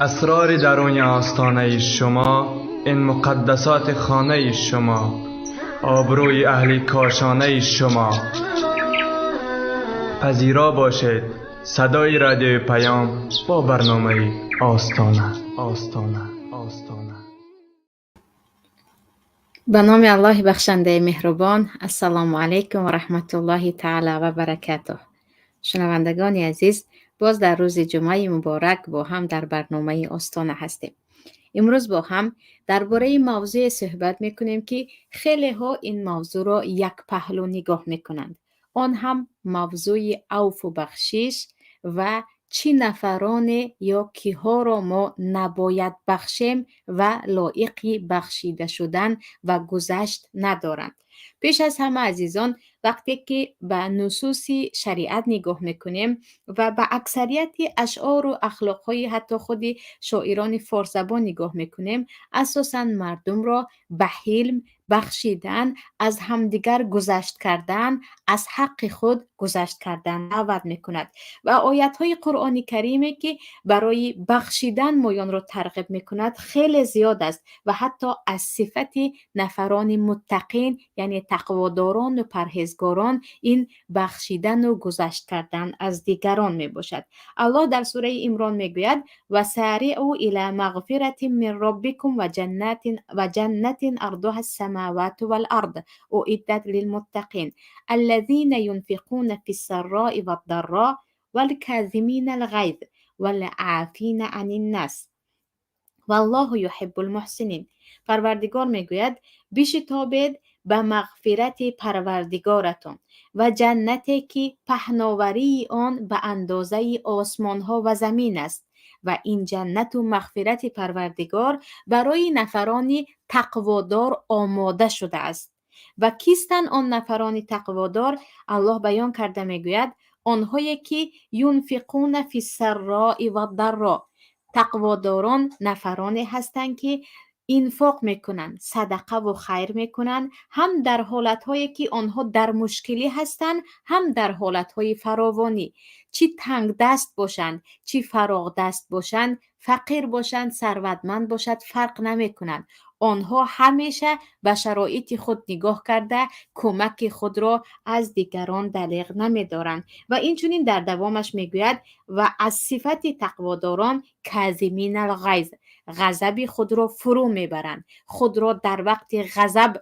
Асрори даруни остонаи шумо, ин муқаддасоти хонаи шумо, обрӯи аҳли кошонаи шумо. Пазиро бошед садои радиои Паём бо барномаи Остона, Остона, Остона. Ба номи Аллоҳи бахшандаи меҳрубон. Ассалому алайкум ва раҳматуллоҳи таала ва баракатуҳ. Шунавандагони азиз, боз дар рӯзи ҷумъаи муборак бо ҳам дар барномаи Остона ҳастем. Имрӯз бо ҳам дар бораи мавзӯе суҳбат мекунем, ки хелеҳо ин мавзӯъро як паҳлӯ нигоҳ мекунанд. Он ҳам мавзӯи авфу бахшиш ва чӣ нафароне ё киҳоро мо набояд бахшем ва лоиқи бахшида шудан ва гузашт надоранд. Пеш аз ҳама, азизон, вақте ки ба нусуси шариат нигоҳ мекунем ва ба аксарияти ашъору ахлоқҳои ҳатто худи шоирони форсзабон нигоҳ мекунем, асосан мардумро ба ҳилм, бахшидан, аз ҳамдигар гузашт кардан, аз ҳаққи худ гузашт кардан даъват мекунад. Ва оятҳои Қуръони Кариме, ки барои бахшидан моёнро тарғиб мекунад, хеле зиёд аст ва ҳатто аз сифати нафарони муттақин, яъне тақводорону парҳезгорон, ин бахшидану гузашт кардан аз дигарон мебошад. Аллоҳ дар сураи Имрон мегӯяд: «Васариъу ила мағфиратин мин роббикум ва ҷаннатин ардуҳа ссамавату вал ард уиддат лилмуттақин аллазина юнфиқуна фиссаррои ваддарро валказимина алғайз валъафина аниннас валлоҳу юҳиббул муҳсинин». Парвардигор мегӯяд: бишитобед ба мағфирати Парвардигоратон ва ҷаннате, ки паҳноварии он ба андозаи осмонҳо ва замин аст. Ва ин ҷаннату мағфирати Парвардигор барои нафарони тақводор омода шудааст. Ва кистанд он нафарони тақводор? Аллоҳ баён карда мегӯяд: онҳое ки юнфиқуна фиссаррои ваддарро. Тақводорон нафароне ҳастанд, ки инфоқ мекунанд, садақаву хайр мекунанд, ҳам дар ҳолатҳое, ки онҳо дар мушкилӣ ҳастанд, ҳам дар ҳолатҳои фаровонӣ. Чӣ тангдаст бошанд, чӣ фароғдаст бошанд, фақир бошанд, сарватманд бошад, фарқ намекунанд. Онҳо ҳамеша ба шароити худ нигоҳ карда, кӯмаки худро аз дигарон дареғ намедоранд. Ва инчунин дар давомаш мегӯяд: ва аз сифати тақводорон казиминал ғайз, ғазаби худро фурӯ мебаранд. Худро дар вақти ғазаб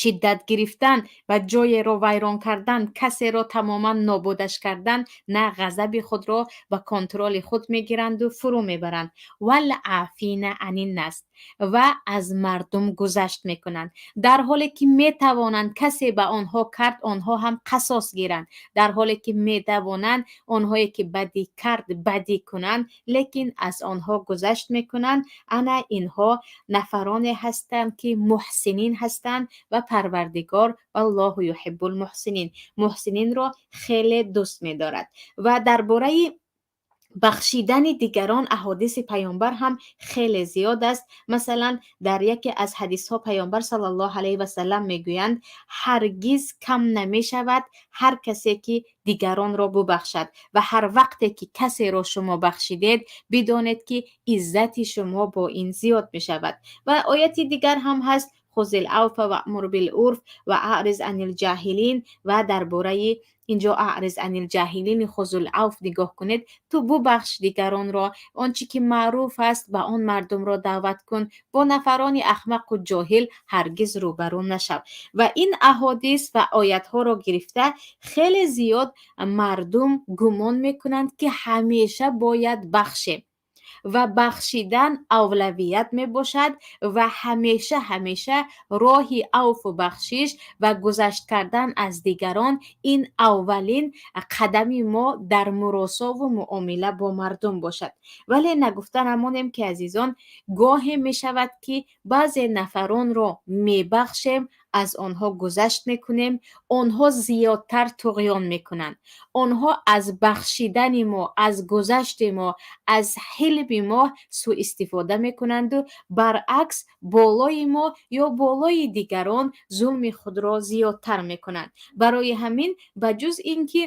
шиддат гирифтан ва ҷоеро вайрон кардан, касеро тамоман нобудаш кардан, на, ғазаби худро ба контроли худ мегиранду фурӯ мебаранд. Вал афина аниннас, ва аз мардум гузашт мекунанд, дар ҳоле ки метавонанд касе ба онҳо кард, онҳо ҳам қасос гиранд, дар ҳоле ки метавонанд онҳое ки бадӣ кард, бадӣ кунанд, лекин аз онҳо гузашт мекунанд. Ана инҳо нафароне ҳастанд, ки муҳсинин ҳастанд ва Парвардигор валлоҳу юҳиббул муҳсинин, муҳсининро хеле дӯст медорад. Ва дар бораи бахшидани дигарон аҳодиси паёмбар ҳам хеле зиёд аст. Масалан, дар яке аз ҳадисҳо паёмбар саллаллоҳу алайҳи васаллам мегӯянд: ҳаргиз кам намешавад ҳар касе, ки дигаронро бубахшад. Ва ҳар вақте ки касеро шумо бахшидед, бидонед, ки иззати шумо бо ин зиёд мешавад. Ва ояти дигар ҳам ҳаст: хузил авфа ваъмур билурф ва аъриз анил ҷаҳилин. Ва дар бораи инҷо аъриз анил ҷаҳилини хузул авф нигоҳ кунед: ту бубахш дигаронро, он чӣ ки маъруф аст, ба он мардумро даъват кун, бо нафарони ахмақу ҷоҳил ҳаргиз рӯбарӯ нашав. Ва ин аҳодис ва оятҳоро гирифта, хеле зиёд мардум гумон мекунанд, ки ҳамеша бояд бахшем ва бахшидан авлавият мебошад ва ҳамеша ҳамеша роҳи авфу бахшиш ва гузашт кардан аз дигарон ин аввалин қадами мо дар муросову муомила бо мардум бошад. Вале нагуфта намонем, ки, азизон, гоҳе мешавад, ки баъзе нафаронро мебахшем, аз онҳо гузашт мекунем, онҳо зиёдтар туғён мекунанд. Онҳо аз бахшидани мо, аз гузашти мо, аз ҳилми мо сӯистифода мекунанду баръакс болои мо ё болои дигарон зулми худро зиёдтар мекунанд. Барои ҳамин, ба ҷуз ин ки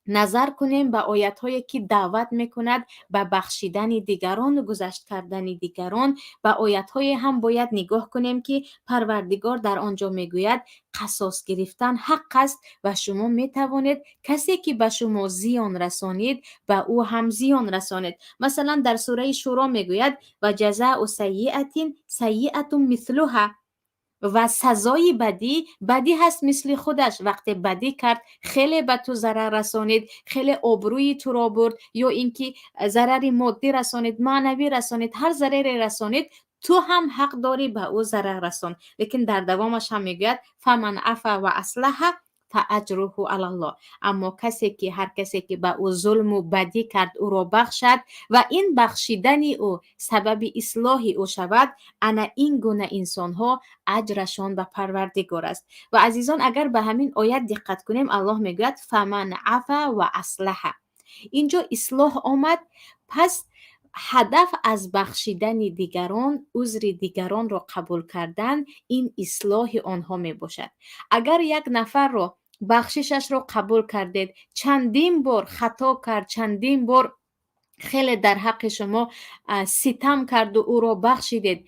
Назар кунем ба оятҳое, ки даъват мекунад ба бахшидани дигарону гузашт кардани дигарон, ба оятҳое ҳам бояд нигоҳ кунем, ки Парвардигор дар он ҷо мегӯяд: қасос гирифтан ҳақ аст ва шумо метавонед касе, ки ба шумо зиён расонид, ба ӯ ҳам зиён расонед. Масалан, дар сураи Шӯро мегӯяд: ва ҷазаъу сайиатин сайиатун мислуҳа, ва сазои бадӣ бадӣ ҳаст мисли худаш. Вақте бадӣ кард, хеле ба ту зарар расонид, хеле обрӯи туро бурд ё ин ки зарари моддӣ расонид, маънавӣ расонид, ҳар зараре расонид, ту ҳам ҳақ дорӣ ба ӯ зарар расон. Лекин дар давомаш ҳам мегӯяд: фаман афа ва аслаҳа фааҷруҳу алаллоҳ. Аммо касе ки, ҳар касе ки ба ӯ зулму бадӣ кард, ӯро бахшад ва ин бахшидани ӯ сабаби ислоҳи ӯ шавад, ана ин гуна инсонҳо аҷрашон ба Парвардигор аст. Ва азизон, агар ба ҳамин оят диққат кунем, Аллоҳ мегӯяд: фаман афа ва аслаҳа. Инҷо ислоҳ омад. Пас ҳадаф аз бахшидани дигарон, узри дигаронро қабул кардан, ин ислоҳи онҳо мебошад. Агар як нафарро бахшишашро қабул кардед, чандин бор хато кард, чандин бор хеле дар ҳаққи шумо ситам карду ӯро бахшидед,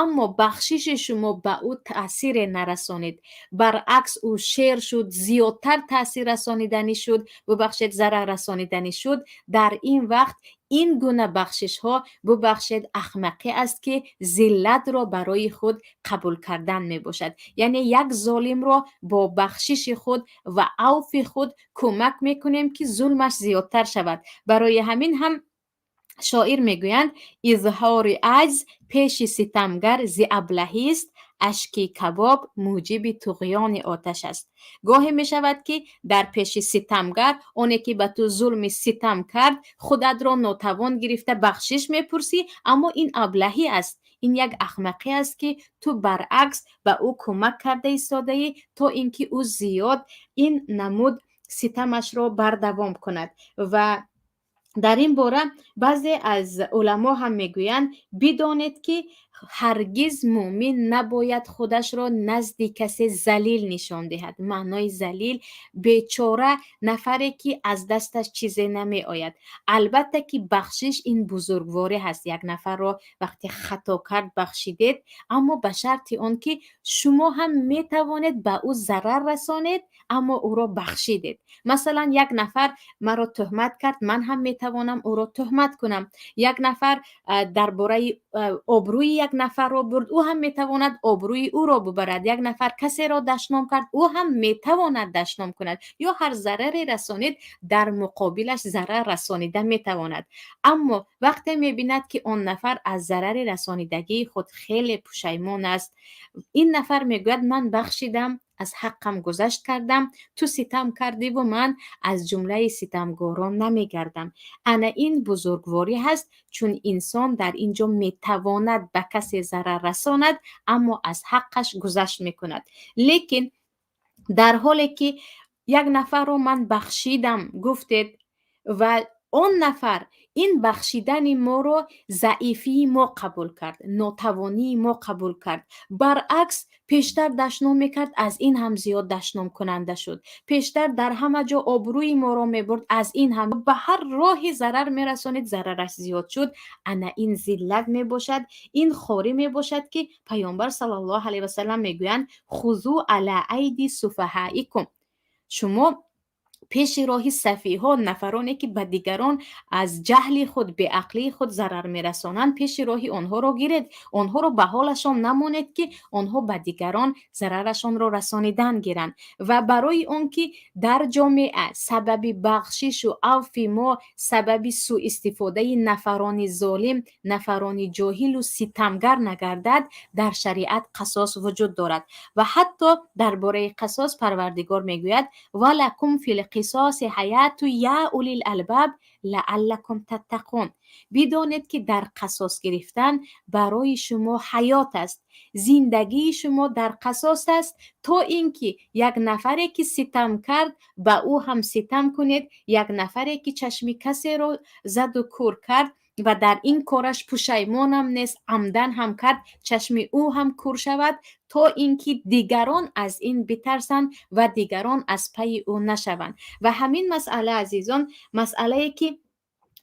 аммо бахшиши шумо ба ӯ таъсире нарасонид, баръакс, ӯ шер шуд, зиёдтар таъсир расониданӣ шуд, бубахшед, зарар расониданӣ шуд, дар ин вақт ин гуна бахшишҳо, бубахшед, ахмақӣ аст, ки зиллатро барои худ қабул кардан мебошад. Яъне як золимро бо бахшиши худ ва авфи худ кӯмак мекунем, ки зулмаш зиёдтар шавад. Барои ҳамин ҳам шоир мегӯянд: изҳори аҷз пеши ситамгар зи аблаҳист, ашки кабоб мӯҷиби туғёни оташ аст. Гоҳе мешавад, ки дар пеши ситамгар, оне ки ба ту зулми ситам кард, худатро нотавон гирифта бахшиш мепурсӣ, аммо ин аблаҳӣ аст, ин як ахмақӣ аст, ки ту баръакс ба ӯ кӯмак карда истодаӣ, то ин ки ӯ зиёд ин намуд ситамашро бардавом кунад. Ва дар ин бора баъзе аз уламо ҳам мегӯянд: бидонед, ки ҳаргиз муъмин набояд худашро назди касе залил нишон диҳад. Маънои залил — бечора, нафаре ки аз дасташ чизе намеояд. Албатта ки бахшиш ин бузургворӣ ҳаст. Як нафарро вақте хато кард, бахшидед, аммо ба шарти он ки шумо ҳам метавонед ба ӯ зарар расонед, аммо ӯро бахшидед. Масалан, як нафар маро тӯҳмат кард, ман ҳам метавонам ӯро тӯҳмат кунам. Як нафар дар бораи обрӯи як нафарро бурд, ӯ ҳам метавонад обрӯи ӯро бубарад. Як нафар касеро дашном кард, ӯ ҳам метавонад дашном кунад. Ё ҳар зараре расонид, дар муқобилаш зарар расонида метавонад. Аммо вақте мебинад, ки он нафар аз зарари расонидагии худ хеле пушаймон аст, ин нафар мегӯяд: ман бахшидам, аз ҳаққам гузашт кардам, ту ситам кардиву ман аз ҷумлаи ситамгорон намегардам. Ана ин бузургворӣ ҳаст, чун инсон дар ин ҷо метавонад ба касе зарар расонад, аммо аз ҳаққаш гузашт мекунад. Лекин дар ҳоле ки як нафарро ман бахшидам гуфтед ва он нафар ин бахшидани моро заифии мо қабул кард, нотавонии мо қабул кард, баръакс, пештар дашном мекард, аз ин ҳам зиёд дашномкунанда шуд, пештар дар ҳама ҷо обрӯи моро мебурд, аз ин ҳам ба ҳар роҳи зарар мерасонид, зарараш зиёд шуд, ана ин зиллат мебошад, ин хорӣ мебошад, ки Паёмбар саллаллоҳу алайҳи васалам мегӯянд: хузу ала айди суфаҳаикум. Шумо пеши роҳи сафиҳо, нафароне ки ба дигарон аз ҷаҳли худ, беақлии худ зарар мерасонанд, пеши роҳи онҳоро гиред, онҳоро ба ҳолашон намонед, ки онҳо ба дигарон зарарашонро расонидан гиранд. Ва барои он ки дар ҷомеа сабаби бахшишу авфи мо сабаби сӯистифодаи нафарони золим, нафарони ҷоҳилу ситамгар нагардад, дар шариат қасос вуҷуд дорад. Ва ҳатто дар бораи қасос Парвардигор мегӯяд: валакум фил қисоси ҳаяту я улил албаб лааллакум таттақун. Бидонед, ки дар қасос гирифтан барои шумо ҳаёт аст, зиндагии шумо дар қасос аст, то ин ки як нафаре ки ситам кард, ба ӯ ҳам ситам кунед, як нафаре ки чашми касеро заду кӯр кард. Ва дар ин кораш пушаймонам нест, амдан ҳам кард, чашми ӯ ҳам кур шавад, то ин ки дигарон аз ин битарсанд ва дигарон аз пайи ӯ нашаванд. Ва ҳамин масъала, азизон, масъалае ки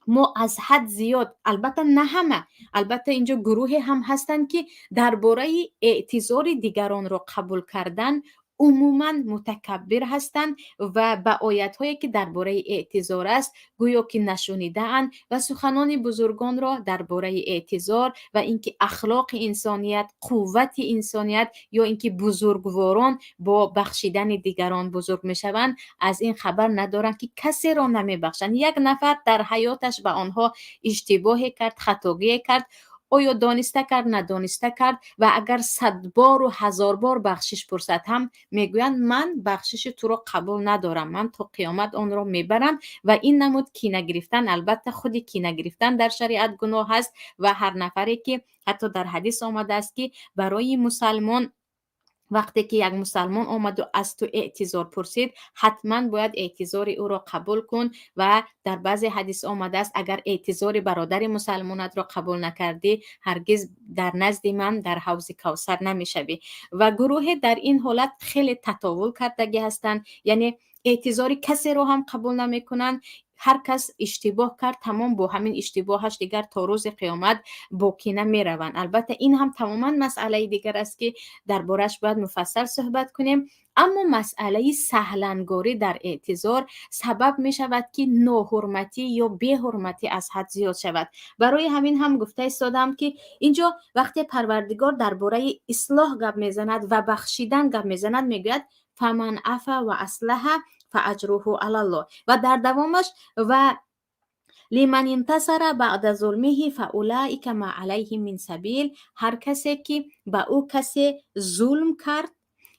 мо аз ҳад зиёд, албатта на ҳама, албатта инҷо гурӯҳе ҳам ҳастанд, ки дар бораи эътизори дигаронро қабул кардан умуман мутакаббир ҳастанд ва ба оятҳое, ки дар бораи эътизор аст, гӯё ки нашунидаанд ва суханони бузургонро дар бораи эътизор ва ин ки ахлоқи инсоният, қуввати инсоният ё ин ки бузургворон бо бахшидани дигарон бузург мешаванд, аз ин хабар надоранд, ки касеро намебахшанд. Як нафар дар ҳаёташ ба онҳо иштибоҳе кард, хатогие кард, оё дониста кард, надониста кард, ва агар садбору ҳазорбор бахшиш пурсад ҳам, мегӯянд: «Ман бахшиши туро қабул надорам, ман то қиёмат онро мебарам». Ва ин намуд кина гирифтан, албатта худи кина гирифтан дар шариат гуноҳ аст. Ва ҳар нафаре ки, ҳатто дар ҳадис омадааст, ки барои мусалмон вақте ки як мусалмон омаду аз ту эътизор пурсид, ҳатман бояд эътизори ӯро қабул кун. Ва дар баъзе ҳадис омадааст: «Агар эътизори бародари мусалмонатро қабул накардӣ, ҳаргиз дар назди ман дар ҳавзи Кавсар намешавӣ». Ва гурӯҳе дар ин ҳолат хеле татовул кардагӣ ҳастанд, яъне эътизори касеро ҳам қабул намекунанд. Ҳар кас иштибоҳ кард, тамом, бо ҳамин иштибоҳаш дигар то рӯзи қиёмат бо кина мераванд. Албатта, ин ҳам тамоман масъалаи дигар аст, ки дар борааш бояд муфассал суҳбат кунем. Аммо масъалаи саҳлангорӣ дар эътизор сабаб мешавад, ки ноҳурматӣ ё беҳурматӣ аз ҳад зиёд шавад. Барои ҳамин ҳам гуфта истодам, ки инҷо вақте Парвардигор дар бораи ислоҳ гап мезанад ва бахшидан гап мезанад, мегӯяд: «فمن عفا وأصلح فأجره على الله». Ва дар давомаш: «و لمن انتصر بعد ظلمه فأولئك ما عليهم من سبيل». Ҳар касе ки ба ӯ касе зулм кард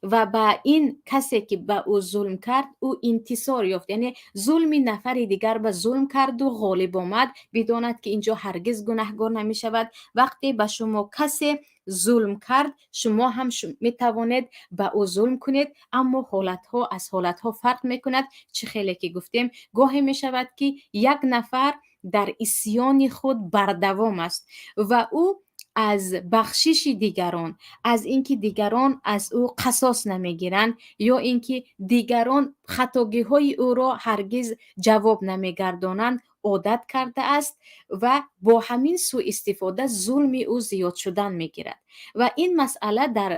ва ба ин касе ки ба ӯ зулм кард, ӯ интисор ёфт, яъне зулми нафари дигар ба зулм карду ғолиб омад, бидонад, ки инҷо ҳаргиз гунаҳгор намешавад. Вақте ба шумо касе зулм кард, шумо ҳам метавонед ба ӯ зулм кунед, аммо ҳолатҳо аз ҳолатҳо фарқ мекунад. Чӣ хеле ки гуфтем, гоҳе мешавад, ки як нафар дар исьёни худ бардавом аст ва ӯ аз бахшиши дигарон, аз ин ки дигарон аз ӯ қасос намегиранд ё ин ки дигарон хатогиҳои ӯро ҳаргиз ҷавоб намегардонанд, одат кардааст ва бо ҳамин сӯистифода зулми ӯ зиёд шудан мегирад. Ва ин масъала дар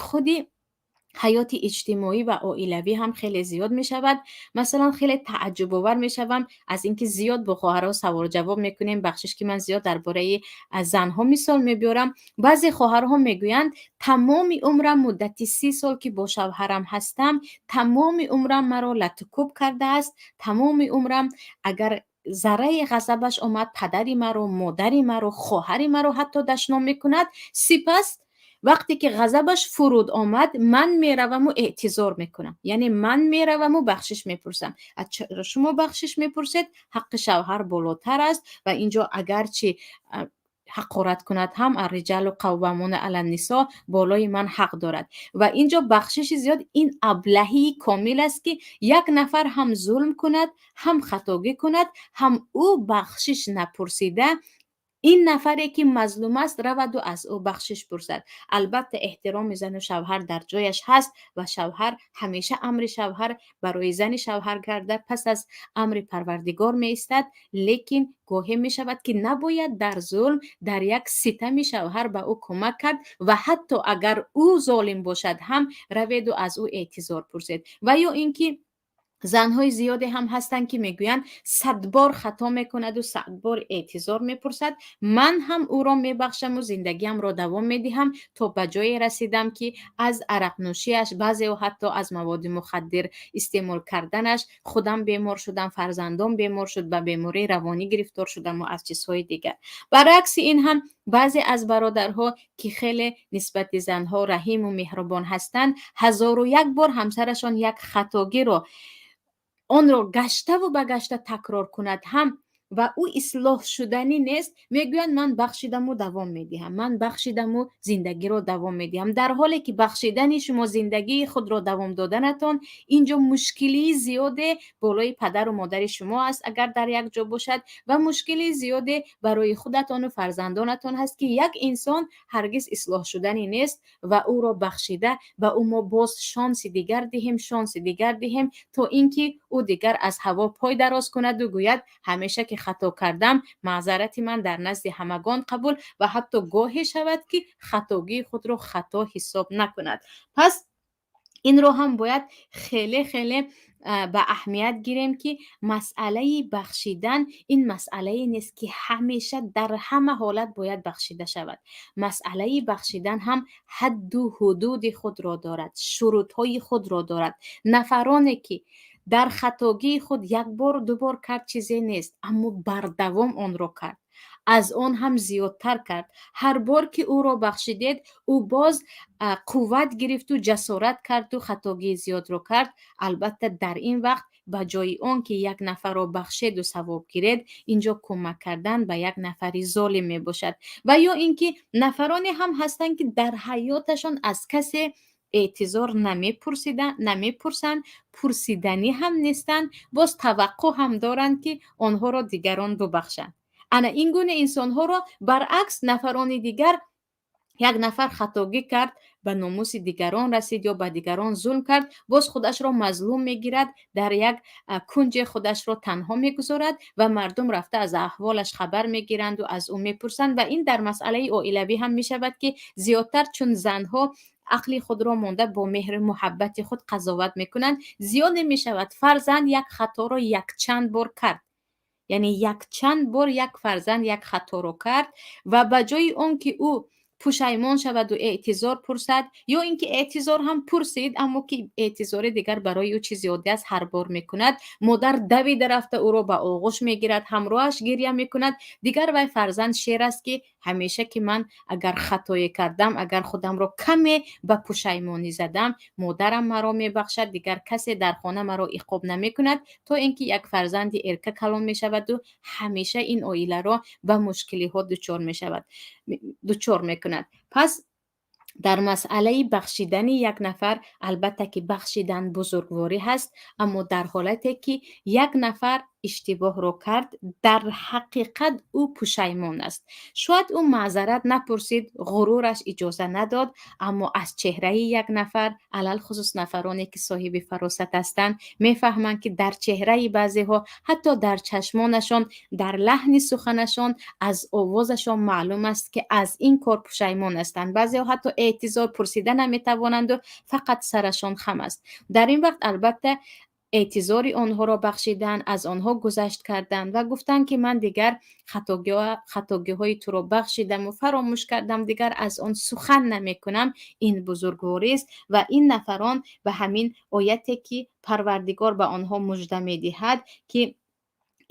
худи ҳаёти иҷтимоӣ ва оилавӣ ҳам хеле зиёд мешавад. Масалан, хеле тааҷҷубовар мешавам аз ин ки зиёд бо хоҳарҳо саволҷавоб мекунем. Бахшиш, ки ман зиёд дар бораи занҳо мисол мебиёрам. Баъзе хоҳарҳо мегӯянд: «Тамоми умрам, муддати 30 сол ки бо шавҳарам ҳастам, тамоми умрам маро латукӯб кардааст, тамоми умрам агар зарраи ғазабаш омад, падари маро, модари маро, хоҳари маро ҳатто дашном мекунад. Сипас вақте ки ғазабаш фуруд омад, ман мераваму эътизор мекунам, яъне ман мераваму бахшиш мепурсам». Чаро шумо бахшиш мепурсед? Ҳаққи шавҳар болотар аст. Ва инҷо агарчи ҳақорат кунад ҳам, الرجال قوامون على النساء, болои ман ҳақ дорад. Ва инҷо бахшиши зиёд, ин аблаҳии комил аст, ки як нафар ҳам зулм кунад, ҳам хатогӣ кунад, ҳам ӯ бахшиш напурсида, ин нафаре ки мазлум аст, раваду аз ӯ бахшиш пурсад. Албатта, эҳтироми зану шавҳар дар ҷояш ҳаст ва шавҳар ҳамеша, амри шавҳар барои зани шавҳар карда пас аз амри Парвардигор меистад. Лекин гоҳе мешавад, ки набояд дар зулм, дар як ситами шавҳар ба ӯ кӯмак кард ва ҳатто агар ӯ золим бошад ҳам, раведу аз ӯ эътизор пурсед. Ва ё ин ки занҳои зиёде ҳам ҳастанд, ки мегӯянд: «Садбор хато мекунаду садбор эътизор мепурсад, ман ҳам ӯро мебахшаму зиндагиамро давом медиҳам, то ба ҷое расидам, ки аз арақнӯшиаш, баъзео ҳатто аз маводи мухаддир истеъмол карданаш худам бемор шудам, фарзандом бемор шуд, ба бемории равонӣ гирифтор шудаму аз чизҳои дигар». Баръакси ин ҳам баъзе аз бародарҳо, ки хеле нисбати занҳо раҳиму меҳрубон ҳастанд, ҳазору як бор ҳамсарашон як хатогиро, онро гаштаву багашта такрор кунад ҳам, Ва ӯ ислоҳшуданӣ нест, мегӯянд: «Ман бахшидаму давом медиҳам, ман бахшидаму зиндагиро давом медиҳам». Дар ҳоле ки бахшидани шумо, зиндагии худро давом доданатон, инҷо мушкилии зиёде болои падару модари шумо аст, агар дар як ҷо бошад, ва мушкилии зиёде барои худатону фарзандонатон ҳаст, ки як инсон ҳаргиз ислоҳшуданӣ нест ва ӯро бахшида, ба ӯ мо боз шонси дигар диҳем, шонси дигар диҳем, то ин ки ӯ дигар аз ҳаво пой дароз кунаду гӯяд: «Ҳамеша ки хато кардам, маъзарати ман дар назди ҳамагон қабул», ва ҳатто гоҳе шавад, ки хатогии худро хато ҳисоб накунад. Пас инро ҳам бояд хеле хеле ба аҳамият гирем, ки масъалаи бахшидан ин масъалае нест, ки ҳамеша дар ҳама ҳолат бояд бахшида шавад. Масъалаи бахшидан ҳам ҳадду ҳудуди худро дорад, шурутҳои худро дорад. Нафароне ки дар хатогии худ як бор, ду бор кард, чизе нест, аммо бардавом онро кард, аз он ҳам зиёдтар кард, ҳар бор ки ӯро бахшидед, ӯ боз қувват гирифту ҷасорат карду хатогии зиёдро кард, албатта, дар ин вақт ба ҷои он ки як нафарро бахшеду савоб гиред, инҷо кӯмак кардан ба як нафари золим мебошад. Ва ё ин ки нафароне ҳам ҳастанд, ки дар ҳаёташон аз касе эътизор намепурсанд, пурсиданӣ ҳам нестанд, боз таваққӯъ ҳам доранд, ки онҳоро дигарон бубахшанд. Ана ин гуна инсонҳоро баръакс нафарони дигар, як нафар хатогӣ кард, ба номуси дигарон расид ё ба дигарон зулм кард, боз худашро мазлум мегирад, дар як кунҷе худашро танҳо мегузорад ва мардум рафта аз аҳволаш хабар мегиранду аз ӯ мепурсанд. Ва ин дар масъалаи оилавӣ ҳам мешавад, ки зиёдтар, чун занҳо ақли худро монда, бо меҳру муҳаббати худ қазоват мекунанд, зиёде мешавад. Фарзанд як хаторо якчанд бор кард, яъне якчанд бор як фарзанд як хаторо кард ва ба ҷои он ки ӯ пушаймон шаваду эътизор пурсад, ё ин ки эътизор ҳам пурсид, аммо ки эътизори дигар барои ӯ чизи оддӣ аст, ҳар бор мекунад, модар давида рафта ӯро ба оғӯш мегирад, ҳамроҳаш гиря мекунад. Дигар вай фарзанд шер аст, ки ҳамеша ки ман агар хатое кардам, агар худамро каме ба пушаймонӣ задам, модарам маро мебахшад, дигар касе дар хона маро иқоб намекунад, то ин ки як фарзанди эрка калон мешаваду ҳамеша ин оиларо ба мушкилиҳо дучор мешавад, дучор мекунад. Пас дар масъалаи бахшидани як нафар, албатта ки бахшидан бузургворӣ ҳаст, аммо дар ҳолате ки як нафар иштибоҳро кард, дар ҳақиқат ӯ пушаймон аст. Шояд ӯ маъзарат напурсид, ғурураш иҷоза надод, аммо аз чеҳраи як нафар, алалхусус нафароне ки соҳиби фаросат ҳастанд, мефаҳманд, ки дар чеҳраи баъзеҳо, ҳатто дар чашмонашон, дар лаҳни суханашон, аз овозашон маълум аст, ки аз ин кор пушаймон ҳастанд. Баъзеҳо ҳатто эътизор пурсида наметавонанду фақат сарашон хам аст. Дар ин вақт, албатта, эътизори онҳоро бахшидан, аз онҳо гузашт кардан ва гуфтан, ки ман дигар хатогиҳои туро бахшидаму фаромӯш кардам, дигар аз он сухан намекунам, ин бузургворист. Ва ин нафарон ба ҳамин ояте, ки Парвардигор ба онҳо мужда медиҳад, ки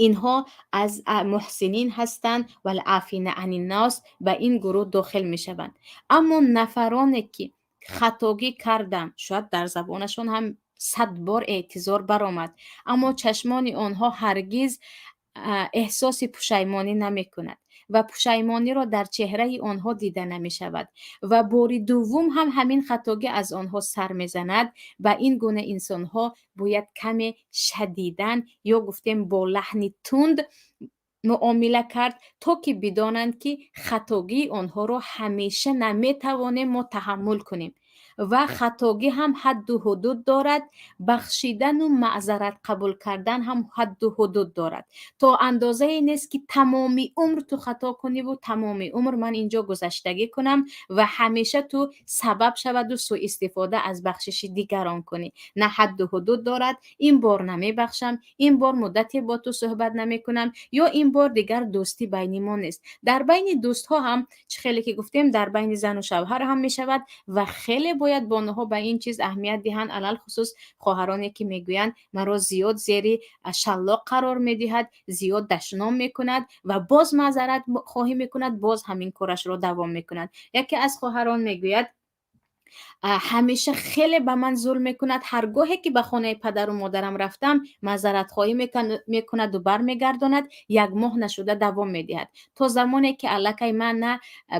инҳо аз муҳсинин ҳастанд, والعافين عن الناس, ба ин гурӯҳ дохил мешаванд. Аммо нафароне ки хатогӣ карданд, шояд дар забонашон ҳам 100 бор эътизор баромад, аммо чашмони онҳо ҳаргиз эҳсоси пушаймонӣ намекунад ва пушаймониро дар чеҳраи онҳо дида намешавад ва бори дуввум ҳам ҳамин хатогӣ аз онҳо сар мезанад, ба ин гуна инсонҳо бояд каме шадидан ё гуфтем бо лаҳни тунд муомила кард, то ки бидонанд, ки хатогии онҳоро ҳамеша наметавонем мо таҳаммул кунем ва хатогӣ ҳам ҳадду ҳудуд дорад, бахшидану маъзарат қабул кардан ҳам ҳадду ҳудуд дорад. То андозае нест, ки тамоми умр ту хато куниву тамоми умр ман инҷо гузаштагӣ кунам ва ҳамеша ту сабаб шаваду сӯистифода аз бахшиши дигарон кунӣ. На, ҳадду ҳудуд дорад. Ин бор намебахшам, ин бор муддате бо ту суҳбат намекунам ё ин бор дигар дӯстӣ байни мо нест. Дар байни дӯстҳо ҳам, чӣ хеле ки гуфтем, дар байни зану шавҳар ҳам мешавад ва хеле бояд бонуҳо ба ин чиз аҳамият диҳанд, алалхусус хоҳароне ки мегӯянд: «Маро зиёд зери шаллоқ қарор медиҳад, зиёд дашном мекунад ва боз маъзарат хоҳӣ мекунад, боз ҳамин корашро давом мекунад». Яке аз хоҳарон мегӯяд Ҳамеша хеле ба ман зулм мекунад. Ҳар гоҳе ки ба хонаи падару модарам рафтам, маъзаратхоҳӣ мекунаду бармегардонад, як моҳ нашуда давом медиҳад. То замоне ки аллакай ман на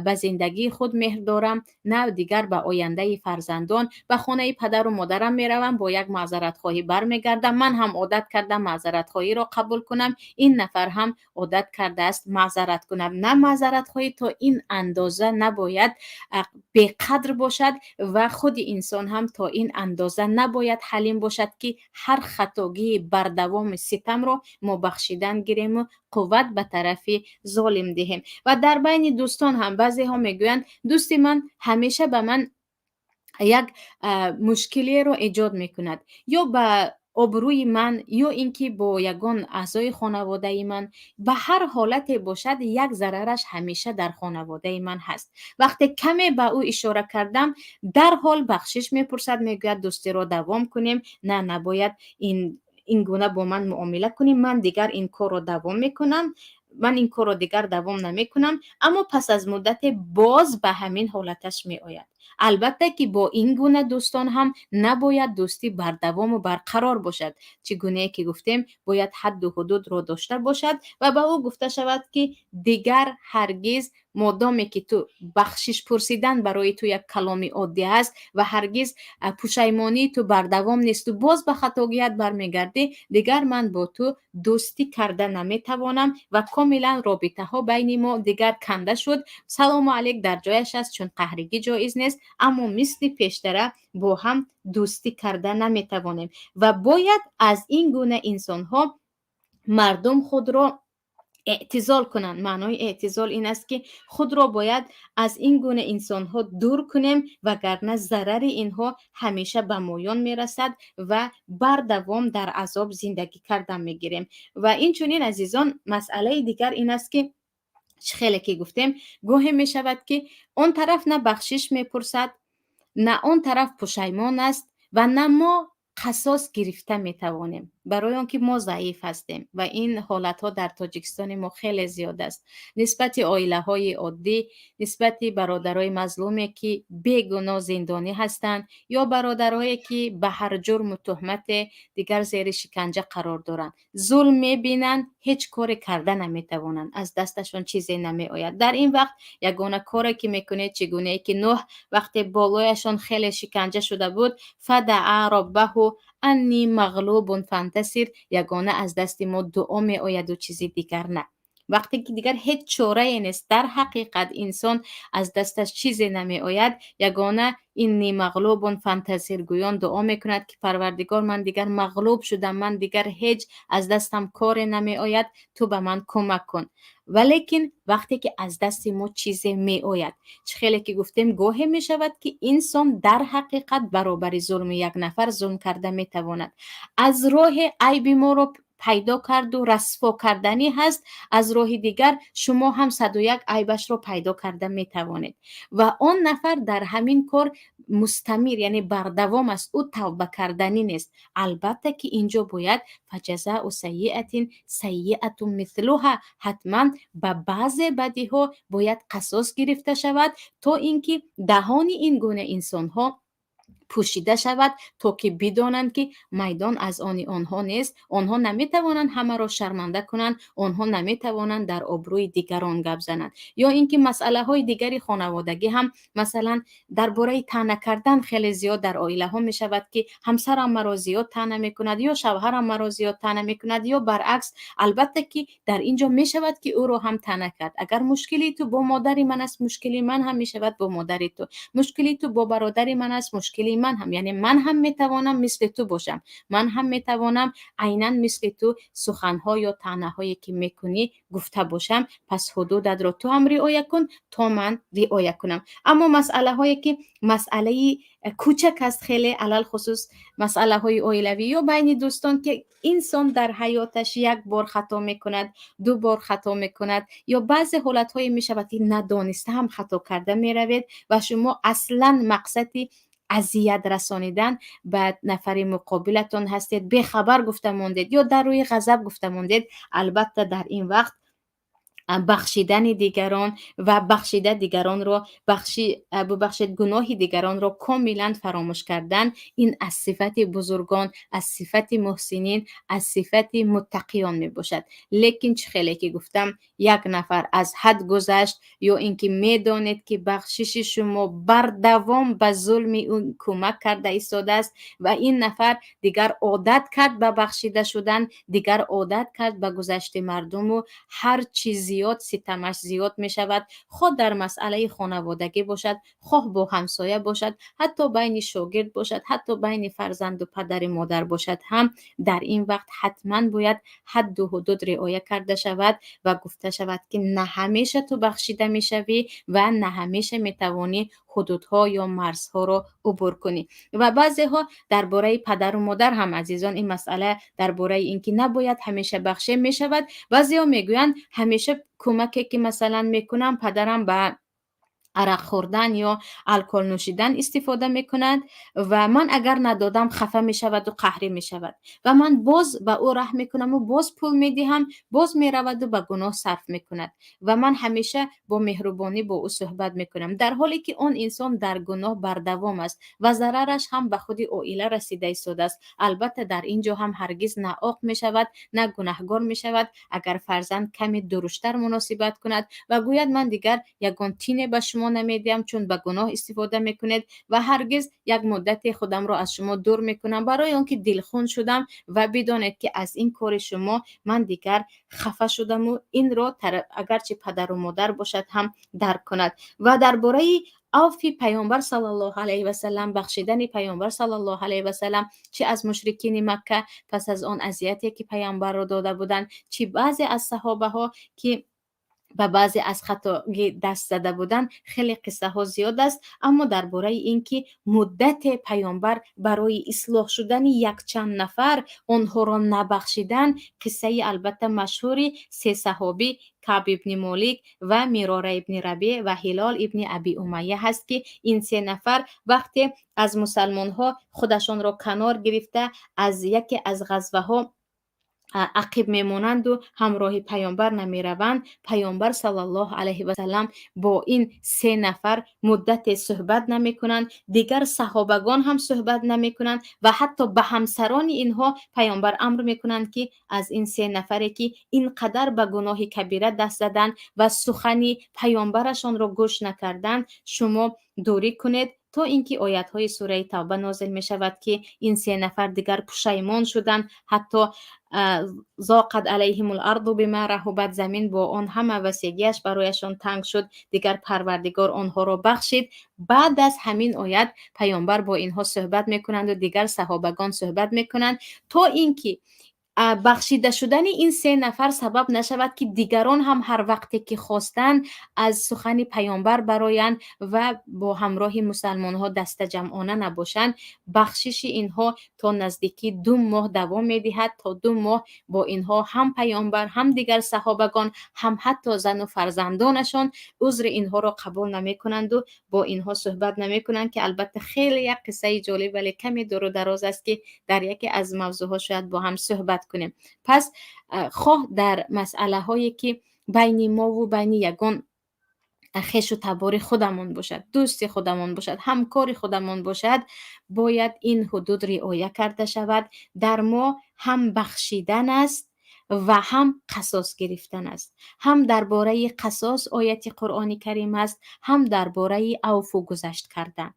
ба зиндагии худ меҳр дорам, на дигар ба ояндаи фарзандон. Ба хонаи падару модарам меравам, бо як маъзаратхоҳӣ бармегардам. Ман ҳам одат кардам маъзаратхоҳиро қабул кунам, ин нафар ҳам одат кардааст маъзарат кунад. На, маъзаратхоҳӣ то ин андоза набояд беқадр бошад ва худи инсон ҳам то ин андоза набояд ҳалим бошад, ки ҳар хатогии бардавоми ситамро мо бахшидан гирему қувват ба тарафи золим диҳем. Ва дар байни дӯстон ҳам баъзеҳо мегӯянд: дӯсти ман ҳамеша ба ман як мушкилиеро эҷод мекунад, ё ба обрӯи ман, ё ин ки бо ягон аъзои хонаводаи ман. Ба ҳар ҳолате бошад, як зарараш ҳамеша дар хонаводаи ман ҳаст. Вақте каме ба ӯ ишора кардам, дарҳол бахшиш мепурсад, мегӯяд: дӯстиро давом кунем. На, набояд ин гуна бо ман муомила кунӣ, ман дигар ин корро давом мекунам, ман ин корро дигар давом намекунам. Аммо пас аз муддате боз ба ҳамин ҳолаташ меояд. Албатта ки бо ин гуна дӯстон ҳам набояд дӯстӣ бардавому барқарор бошад. Чӣ гунае ки гуфтем, бояд ҳадду ҳудудро дошта бошад ва ба ӯ гуфта шавад, ки дигар ҳаргиз, модоме ки ту бахшиш пурсидан барои ту як каломи оддӣ аст ва ҳаргиз пушаймонии ту бардавом несту боз ба хатогият бармегардӣ, дигар ман бо ту дӯстӣ карда наметавонам ва комилан робитаҳо байни мо дигар канда шуд. Салому алейк дар ҷояш аст, чун қаҳригӣ ҷоиз нест, аммо мисли пештара бо ҳам дӯстӣ карда наметавонем. Ва бояд аз ин гуна инсонҳо мардум худро эътизол кунанд. Маънои эътизол ин аст, ки худро бояд аз ин гуна инсонҳо дур кунем, вагарна зарари инҳо ҳамеша ба моён мерасад ва бардавом дар азоб зиндагӣ кардан мегирем. Ва инчунин, азизон, масъалаи дигар ин аст, ки чӣ хеле ки гуфтем, гоҳе мешавад, ки он тараф на бахшиш мепурсад, на он тараф пушаймон аст ва на мо қасос гирифта метавонем, барои он ки мо заиф ҳастем. Ва ин ҳолатҳо дар Тоҷикистони мо хеле зиёд аст, нисбати оилаҳои оддӣ, нисбати бародарои мазлуме, ки бегуноҳ зиндонӣ ҳастанд, ё бародарое, ки ба ҳар ҷурму туҳмате дигар зери шиканҷа қарор доранд, зулм мебинанд, ҳеҷ коре карда наметавонанд, аз дасташон чизе намеояд. Дар ин вақт ягона коре ки мекунед, чӣ гунае ки Нӯҳ вақте болояшон хеле шиканҷа шуда буд, فدعا ربه أني مغلوب فانتصر. Ягона аз дасти мо дуо меояду чизи дигар на. Вақте ки дигар ҳеҷ чорае нест, дар ҳақиқат инсон аз дасташ чизе намеояд, ягона إني مغلوب فانتصر гӯён дуо мекунад, ки Парвардигор, ман дигар мағлуб шудам, ман дигар ҳеҷ аз дастам коре намеояд, ту ба ман кӯмак кун. Валекин вақте ки аз дасти мо чизе меояд, чӣ хеле ки гуфтем, гоҳе мешавад, ки инсон дар ҳақиқат баробари зулми як нафар зулм карда метавонад. Аз роҳе айби моро пайдо карду расво карданӣ ҳаст, аз роҳи дигар шумо ҳам 101 айбашро пайдо карда метавонед ва он нафар дар ҳамин кор мустамир, яъне бардавом аст, ӯ тавба карданӣ нест. Албатта ки инҷо бояд فجزاء سيئة سيئة مثلها. Ҳатман ба баъзе бадиҳо бояд қасос гирифта шавад, то ин ки даҳони ин гуна инсонҳо пӯшида шавад, то ки бидонанд, ки майдон аз они онҳо нест, онҳо наметавонанд ҳамаро шарманда кунанд, онҳо наметавонанд дар обрӯи дигарон гап зананд. Ё ин ки масъалаҳои дигари хонаводагӣ ҳам, масалан, дар бораи таъна кардан хеле зиёд дар оилаҳо мешавад, ки ҳамсарам маро зиёд таъна мекунад ё шавҳарам маро зиёд таъна мекунад ё баръакс. Албатта ки дар ин ҷо мешавад, ки ӯро ҳам таъна кард. Агар мушкили ту бо модари ман аст, мушкили ман ҳам мешавад бо модари ту. Мушкили ту бо бародари ман аст, мушкили ман ҳам. Яъне ман ҳам метавонам мисли ту бошам, ман ҳам метавонам айнан мисли ту суханҳо ё таънаҳое ки мекунӣ гуфта бошам. Пас ҳудудатро ту ҳам риоя кун, то ман риоя кунам. Аммо масъалаҳое ки масъалаи кӯчак аст хеле, алалхусус масъалаҳои оилавӣ ё байни дӯстон, ки инсон дар ҳаёташ як бор хато мекунад, ду бор хато мекунад ё баъзе ҳолатҳое мешавад, ки надониста ҳам хато карда меравед ва шумо аслан мақсади азият расонидан ба нафари муқобилатон ҳастед, бехабар гуфта мондед ё дар рӯи ғазаб гуфта мондед. Албатта, дар ин вақт Бахшидани дигарон ва бахшида дигаронро бахши, бубахшед, гуноҳи дигаронро комилан фаромӯш кардан, ин аз сифати бузургон, аз сифати муҳсинин, аз сифати муттақиён мебошад. Лекин чӣ хеле ки гуфтам, як нафар аз ҳад гузашт ё ин ки медонед, ки бахшиши шумо бардавом ба зулми ӯ кӯмак карда истодааст ва ин нафар дигар одат кард ба бахшида шудан, дигар одат кард ба гузашти мардуму ҳар чӣ зиёд ситамаш зиёд мешавад, хоҳ дар масъалаи хонаводагӣ бошад, хоҳ бо ҳамсоя бошад, ҳатто байни шогирд бошад, ҳатто байни фарзанду падари модар бошад ҳам, дар ин вақт ҳатман бояд ҳадду ҳудуд риоя карда шавад ва гуфта шавад, ки на ҳамеша ту бахшида мешавӣ ва на ҳамеша метавонӣ ҳудудҳо ё марзҳоро убур кунӣ. Ва баъзеҳо дар бораи падару модар ҳам, азизон, ин масъала дар бораи ин ки набояд ҳамеша бахшем мешавад. Баъзеҳо мегӯянд, ҳамеша кӯмаке ки, масалан, мекунам, падарам ба арақ хӯрдан ё алкогол нӯшидан истифода мекунад ва ман агар надодам, хафа мешаваду қаҳрӣ мешавад ва ман боз ба ӯ раҳм мекунаму боз пул медиҳам, боз мераваду ба гуноҳ сарф мекунад ва ман ҳамеша бо меҳрубонӣ бо ӯ суҳбат мекунам, дар ҳоле ки он инсон дар гуноҳ бардавом аст ва зарараш ҳам ба худи оила расида истодааст. Албатта, дар ин ҷо ҳам ҳаргиз на оқ мешавад, на гунаҳгор мешавад, агар фарзанд каме дуруштар муносибат кунад ва гӯяд, ман дигар ягон тине ба шумо намедиҳам, чун ба гуноҳ истифода мекунед ва ҳаргиз як муддате худамро аз шумо дур мекунам, барои он ки дилхун шудам ва бидонед, ки аз ин кори шумо ман дигар хафа шудаму инро агарчи падару модар бошад ҳам дарк кунад. Ва дар бораи авфи Паёмбар саллаллоҳу алайҳи васалам, бахшидани Паёмбар саллаллоҳу алайҳи васалам, чӣ аз мушрикини Макка пас аз он азияте ки Паёмбарро дода буданд, чӣ баъзе аз саҳобаҳо, ки ба баъзе аз хатогӣ даст зада буданд, хеле қиссаҳо зиёд аст. Аммо дар бораи ин ки муддате Паёмбар барои ислоҳ шудани якчанд нафар онҳоро набахшидан, қиссаи албатта машҳури се саҳобӣ, Каъб ибни Молик ва Мирора ибни Рабеъ ва Ҳилол ибни Аби Умайя ҳаст, ки ин се нафар вақте аз мусалмонҳо худашонро канор гирифта, аз яке аз ғазваҳо ақиб мемонанду ҳамроҳи Паёмбар намераванд, Паёмбар саллаллоҳу алайҳи васалам бо ин се нафар муддате суҳбат намекунанд, дигар саҳобагон ҳам суҳбат намекунанд ва ҳатто ба ҳамсарони инҳо Паёмбар амр мекунанд, ки аз ин се нафаре, ки ин қадар ба гуноҳи кабира даст заданд ва сухани паёмбарашонро гӯш накарданд, шумо дурӣ кунед, то ин ки оятҳои сураи Тавба нозил мешавад, ки ин се нафар дигар пушаймон шуданд. Ҳатто ضاقت عليهم الأرض بما رحبت, замин бо он ҳама васегиаш барояшон танг шуд, дигар Парвардигор онҳоро бахшид. Баъд аз ҳамин оят Паёмбар бо инҳо суҳбат мекунанду дигар саҳобагон суҳбат мекунанд, то ин ки бахшида шудани ин се нафар сабаб нашавад, ки дигарон ҳам ҳар вақте ки хостанд, аз сухани Паёмбар бароянд ва бо ҳамроҳи мусалмонҳо дастаҷамъона набошанд. Бахшиши инҳо то наздикӣ 2 моҳ давом медиҳад. То 2 моҳ бо инҳо ҳам Паёмбар, ҳам дигар саҳобагон, ҳам ҳатто зану фарзандонашон узри инҳоро қабул намекунанду бо инҳо суҳбат намекунанд, ки албатта хеле як қиссаи ҷолиб, вале каме дуру дароз аст, ки дар яке аз мавзӯъҳо шояд бо ҳам суҳбат кунем. Пас хоҳ дар масъалаҳое ки байни мову байни ягон хешу табори худамон бошад, дӯсти худамон бошад, ҳамкори худамон бошад, бояд ин ҳудуд риоя карда шавад. Дар мо ҳам бахшидан аст ва ҳам қасос гирифтан аст. Ҳам дар бораи қасос ояти Қуръони Карим аст, ҳам дар бораи авфу гузашт кардан.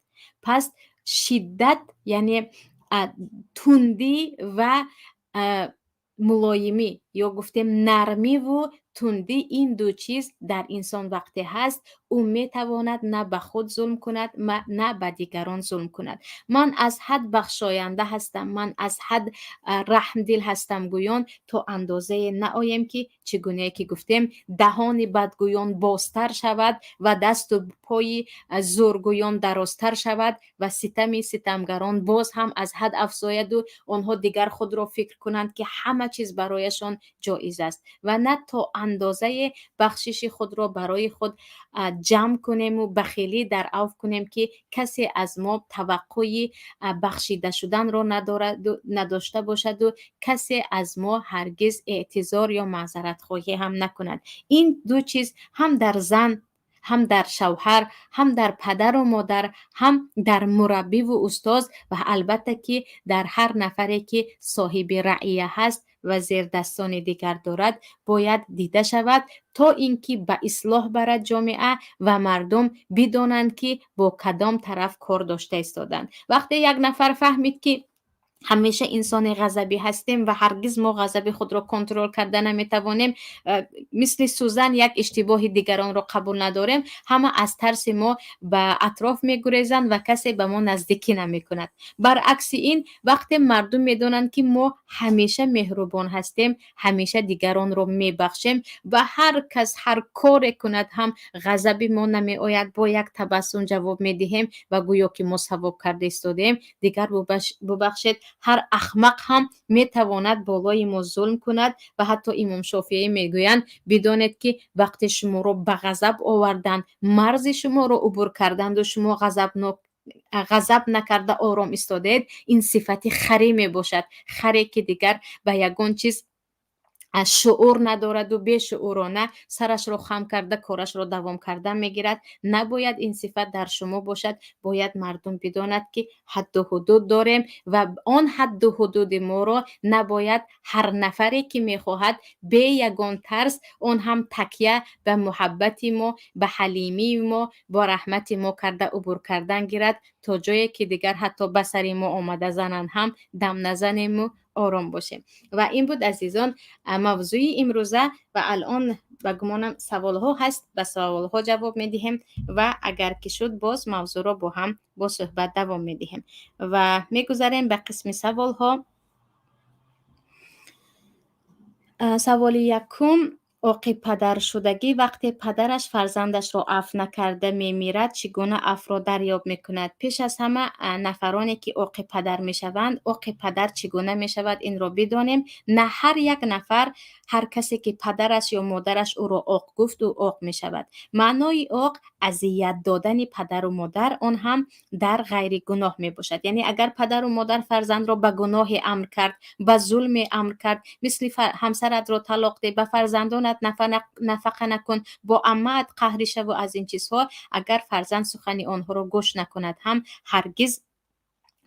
Пас шиддат, яъне тундӣ ва мулоимӣ ё гуфтем нармиву тундӣ, ин ду чиз дар инсон вақте ҳаст, ӯ метавонад на ба худ зулм кунад, на ба дигарон зулм кунад. Ман аз ҳад бахшоянда ҳастам, ман аз ҳад раҳмдил ҳастам гӯён то андозае наоем, ки чӣ гунае ки гуфтем, даҳони бадгӯён бозтар шавад ва дасту пои зӯргӯён дарозтар шавад ва ситами ситамгарон боз ҳам аз ҳад афзояду онҳо дигар худро фикр кунанд, ки ҳама чиз барояшон ҷоиз аст, ва на то андозаи бахшиши худро барои худ ҷамъ кунему бахилӣ дар авф кунем, ки касе аз мо таваққӯи бахшида шуданро надошта бошаду касе аз мо ҳаргиз эътизор ё маъзаратхоҳӣ ҳам накунад. Ин ду чиз ҳам дар зан, ҳам дар шавҳар, ҳам дар падару модар, ҳам дар мураббиву устоз ва албатта ки дар ҳар нафаре, ки соҳиби раъия ҳаст ва зердастони дигар дорад, бояд дида шавад, то ин ки ба ислоҳ барад ҷомеа ва мардум бидонанд, ки бо кадом тараф кор дошта истоданд. Вақте як нафар фаҳмид, ки ҳамеша инсони ғазабӣ ҳастем ва ҳаргиз мо ғазаби худро контрол карда наметавонем, мисли сӯзан як иштибоҳи дигаронро қабул надорем, ҳама аз тарси мо ба атроф мегурезанд ва касе ба мо наздикӣ намекунад. Баръакси ин, вақте мардум медонанд, ки мо ҳамеша меҳрубон ҳастем, ҳамеша дигаронро мебахшем ва ҳар кас ҳар коре кунад ҳам ғазаби мо намеояд, бо як табассум ҷавоб медиҳем ва гӯё ки мо савоб карда истодаем, дигар бубахшед, ҳар ахмақ ҳам метавонад болои мо зулм кунад. Ва ҳатто Имом Шофеӣ мегӯянд: бидонед, ки вақте шуморо ба ғазаб оварданд, марзи шуморо убур карданду шумо ғазабнок ғазаб накарда ором истодаед, ин сифати харӣ мебошад. Харе, ки дигар ба ягон чиз шуур надораду бешуурона сарашро хам карда корашро давом кардан мегирад. Набояд ин сифат дар шумо бошад. Бояд мардум бидонад, ки ҳадду ҳудуд дорем ва он ҳадду ҳудуди моро набояд ҳар нафаре, ки мехоҳад, бе ягон тарс, он ҳам такя ба муҳаббати мо, ба ҳалимии мо, бо раҳмати мо карда убур кардан гирад, то ҷое ки дигар ҳатто ба сари мо омада зананд ҳам дам назанему ором бошем. Ва ин буд, азизон, мавзӯи имрӯза. Ва алон ба гумонам саволҳо ҳаст, ба саволҳо ҷавоб медиҳем ва агар ки шуд, боз мавзӯъро бо ҳам бо суҳбат давом медиҳем. Ва мегузарем ба қисми саволҳо. Саволи якум: оқи падаршудагӣ вақте падараш фарзандашро афв накарда мемирад, чӣ гуна афвро дарёб мекунад? Пеш аз ҳама, нафароне, ки оқи падар мешаванд, оқи падар чӣ гуна мешавад, инро бидонем. На ҳар як нафар, ҳар касе, ки падараш ё модараш ӯро оқ гуфт, ӯ оқ мешавад. Маънои оқ азият додани падару модар, он ҳам дар ғайри гуноҳ мебошад. Яъне агар падару модар фарзандро ба гуноҳе амр кард, ба зулме амр кард, мисли ҳамсаратро талоқ деҳ, ба фарзандонат нафақа накун, бо аммаат қаҳрӣ шаву аз ин чизҳо, агар фарзанд сухани онҳоро гӯш накунад ҳам, ҳаргиз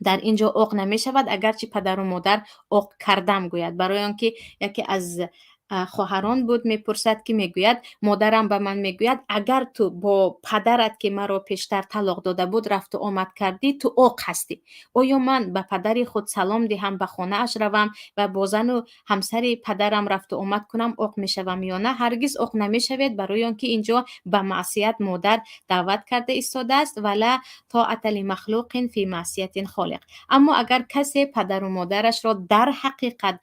дар ин ҷо оқ намешавад, агарчи падару модар оқ кардам гӯяд. Барои он ки яке аз хоҳарон буд, мепурсад, ки мегӯяд: модарам ба ман мегӯяд, агар ту бо падарат, ки маро пештар талоқ дода буд, рафту омад кардӣ, ту оқ ҳастӣ. Оё ман ба падари худ салом диҳам, ба хонааш равам ва бо зану ҳамсари падарам рафту омад кунам, оқ мешавам ё на? Ҳаргиз оқ намешавед, барои он ки ин ҷо ба маъсият модар даъват карда истодааст. Ва ла тоата лимахлуқин фи маъсиятил холиқ. Аммо агар касе падару модарашро дар ҳақиқат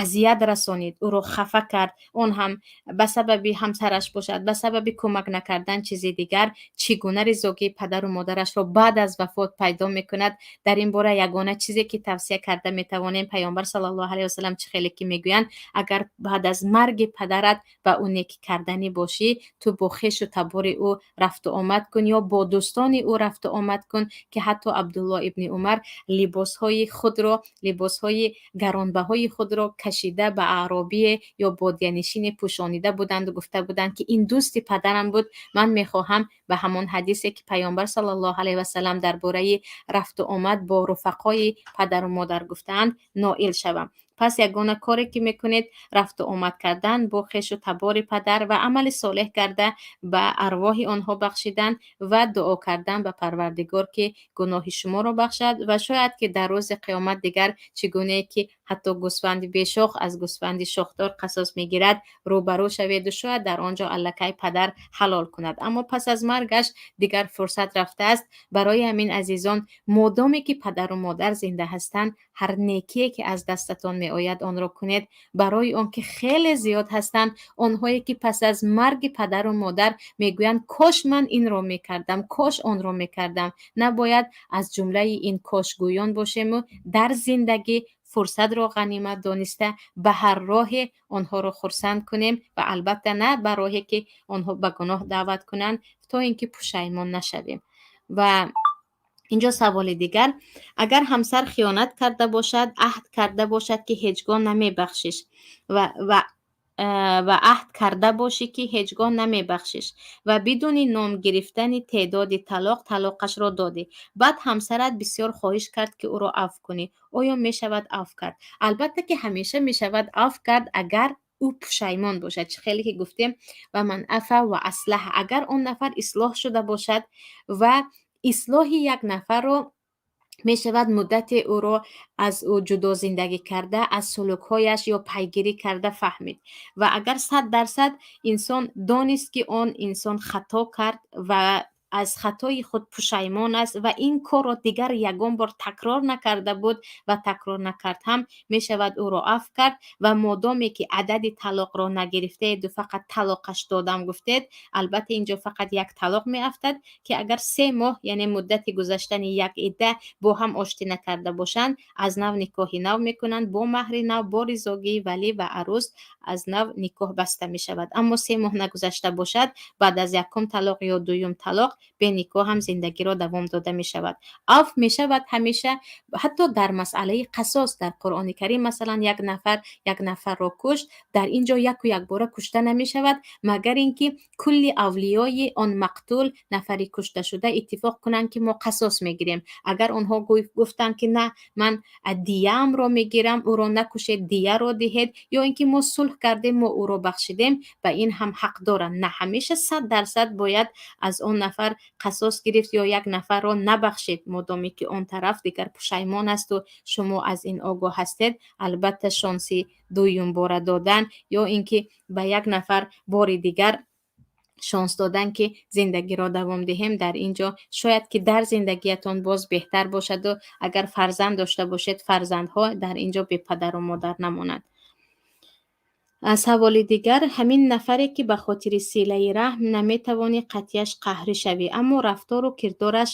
азият расонид, ӯро хафа кард, он ҳам ба сабаби ҳамсараш бошад, ба сабаби кӯмак накардан, чизи дигар, чӣ гуна ризогии падару модарашро баъд аз вафот пайдо мекунад? Дар ин бора ягона чизе, ки тавсия карда метавонем, Паёмбар саллаллоҳу алайҳи васалам чӣ хеле ки мегӯянд: агар баъд аз марги падарат ба ӯ некӣ карданӣ бошӣ, ту бо хешу табори ӯ рафту омад кун ё бо дӯстони ӯ рафту омад кун, ки ҳатто Абдулло ибни Умар либосҳои худро, либосҳои гаронбаҳои худро кашида ба аъробие ё бодиянишине пӯшонида буданду гуфта буданд, ки ин дӯсти падарам буд, ман мехоҳам ба ҳамон ҳадисе, ки Паёмбар саллаллоҳу алайҳи васалам дар бораи рафту омад бо руфақои падару модар гуфтаанд, ноил шавам. Пас ягона коре, ки мекунед, рафту омад кардан бо хешу табори падар ва амали солеҳ карда ба арвоҳи онҳо бахшидан ва дуо кардан ба Парвардигор, ки гуноҳи шуморо бахшад. Ва шояд ки дар рӯзи қиёмат дигар, чӣ гунае ки ҳатто гӯсфанди бешох аз гӯсфанди шохдор қасос мегирад, рӯбарӯ шаведу шояд дар он ҷо аллакай падар ҳалол кунад. Аммо пас аз маргаш дигар фурсат рафтааст. Барои ҳамин, азизон, модоме ки падару модар зинда ҳастанд, ҳар некие, ки аз дастатон меояд, онро кунед, барои он ки хеле зиёд ҳастанд онҳое, ки пас аз марги падару модар мегӯянд: кош ман инро мекардам, кош онро мекардам. Набояд аз ҷумлаи ин кошгӯён бошему дар зиндагӣ Фурсатро ғанимат дониста, ба ҳар роҳе онҳоро хурсанд кунем ва албатта на ба роҳе ки онҳо ба гуноҳ даъват кунанд, то ин ки пушаймон нашавем. Ва инҷо саволи дигар: агар ҳамсар хиёнат карда бошад, аҳд карда бошад, ки ҳеҷ гоҳ намебахшиш ва аҳд карда бошӣ, ки ҳеҷ гоҳ намебахшиш, ва бидуни ном гирифтани теъдоди талоқ талоқашро додӣ, баъд ҳамсарат бисёр хоҳиш кард, ки ӯро афв кунӣ, оё мешавад афв кард? Албатта ки ҳамеша мешавад афв кард, агар ӯ пушаймон бошад. Чӣ хеле ки гуфтем, ва ман афа ва аслаҳа, агар он нафар ислоҳ шуда бошад. Ва ислоҳи як нафарро мешавад муддате ӯро аз ӯ ҷудо зиндагӣ карда, аз сулукҳояш ё пайгирӣ карда фаҳмид. Ва агар 100% инсон донист, ки он инсон хато кард ва аз хатои худ пушаймон аст ва ин корро дигар ягон бор такрор накарда буд ва такрор накард ҳам, мешавад ӯро афв кард. Ва модоме ки адади талоқро нагирифтаеду фақат талоқаш додам гуфтед, албатта инҷо фақат як талоқ меафтад, ки агар 3 моҳ, яъне муддати гузаштани як идда, бо ҳам оштӣ накарда бошанд, аз нав никоҳи нав мекунанд, бо маҳри нав, бо ризогии валӣ ва арӯс аз нав никоҳ баста мешавад. Аммо 3 моҳ нагузашта бошад, баъд аз якум талоқ ё дуюм талоқ беникоҳ ҳам зиндагиро давом дода мешавад. Афв мешавад ҳамеша, ҳатто дар масъалаи қасос дар Қуръони Карим, масалан, як нафар як нафарро кушт, дар ин ҷо яку якбора кушта намешавад, магар ин ки кулли авлиёи он мақтул, нафари кушташуда, иттифоқ кунанд, ки мо қасос мегирем. Агар онҳо гуфтанд, ки на, ман дияамро мегирам, ӯро накушед, дияро диҳед, ё ин ки мо сулҳ кардем, мо ӯро бахшидем, ба ин ҳам ҳақ доранд. На ҳамеша 100% бояд аз он нафар қасос гирифт ё як нафарро набахшед. Модоме ки он тараф дигар пушаймон асту шумо аз ин огоҳ ҳастед, албатта шонси дуюмбора додан ё ин ки ба як нафар бори дигар шонс додан, ки зиндагиро давом диҳем, дар ин ҷо шояд ки дар зиндагиятон боз беҳтар бошаду агар фарзанд дошта бошед, фарзандҳо дар ин ҷо бепадару модар намонанд. Саволи дигар: ҳамин нафаре, ки ба хотири силаи раҳм наметавонӣ қатъияш қаҳрӣ шавӣ, аммо рафтору кирдораш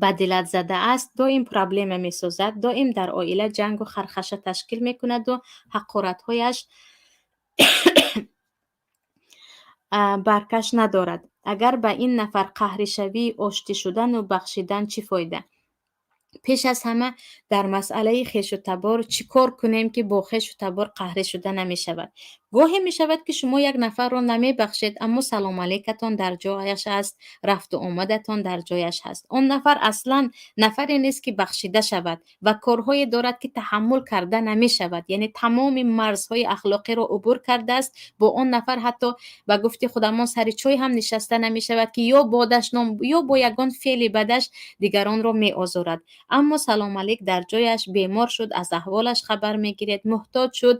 ба дилат задааст, доим проблема месозад, доим дар оила ҷангу хархаша ташкил мекунаду ҳақоратҳояш баркаш надорад. Агар ба ин нафар қаҳрӣ шавӣ, оштӣ шудану бахшидан чӣ фоида? Пеш аз ҳама, дар масъалаи хешу табор чӣ кор кунем, ки бо хешу табор қаҳрӣ шуда намешавад? Гоҳе мешавад, ки шумо як нафарро намебахшед, аммо салому алейкатон дар ҷояш аст, рафту омадатон дар ҷояш ҳаст. Он нафар аслан нафаре нест, ки бахшида шавад, ва корҳое дорад, ки таҳаммул карда намешавад, яъне тамоми марзҳои ахлоқиро убур кардааст. Бо он нафар ҳатто, ба гуфти худамон, сари чой ҳам нишаста намешавад, ки ё бо дашном, ё бо ягон феъли бадаш дигаронро меозорад. Аммо салому алейк дар ҷояш: бемор шуд, аз аҳволаш хабар мегиред, муҳтоҷ шуд,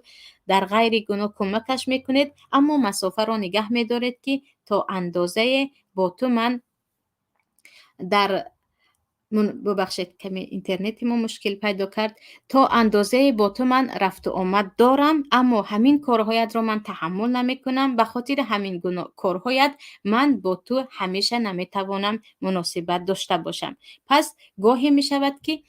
дар ғайри гуноҳ кӯмакаш мекунед, аммо масофаро нигаҳ медоред, ки то андозае бо ту ман дар, бубахшед, каме интернети мо мушкил пайдо кард, то андозае бо ту ман рафту омад дорам, аммо ҳамин корҳоятро ман таҳаммул намекунам. Ба хотири ҳамин корҳоят ман бо ту ҳамеша наметавонам муносибат дошта бошам. Пас гоҳе мешавад, ки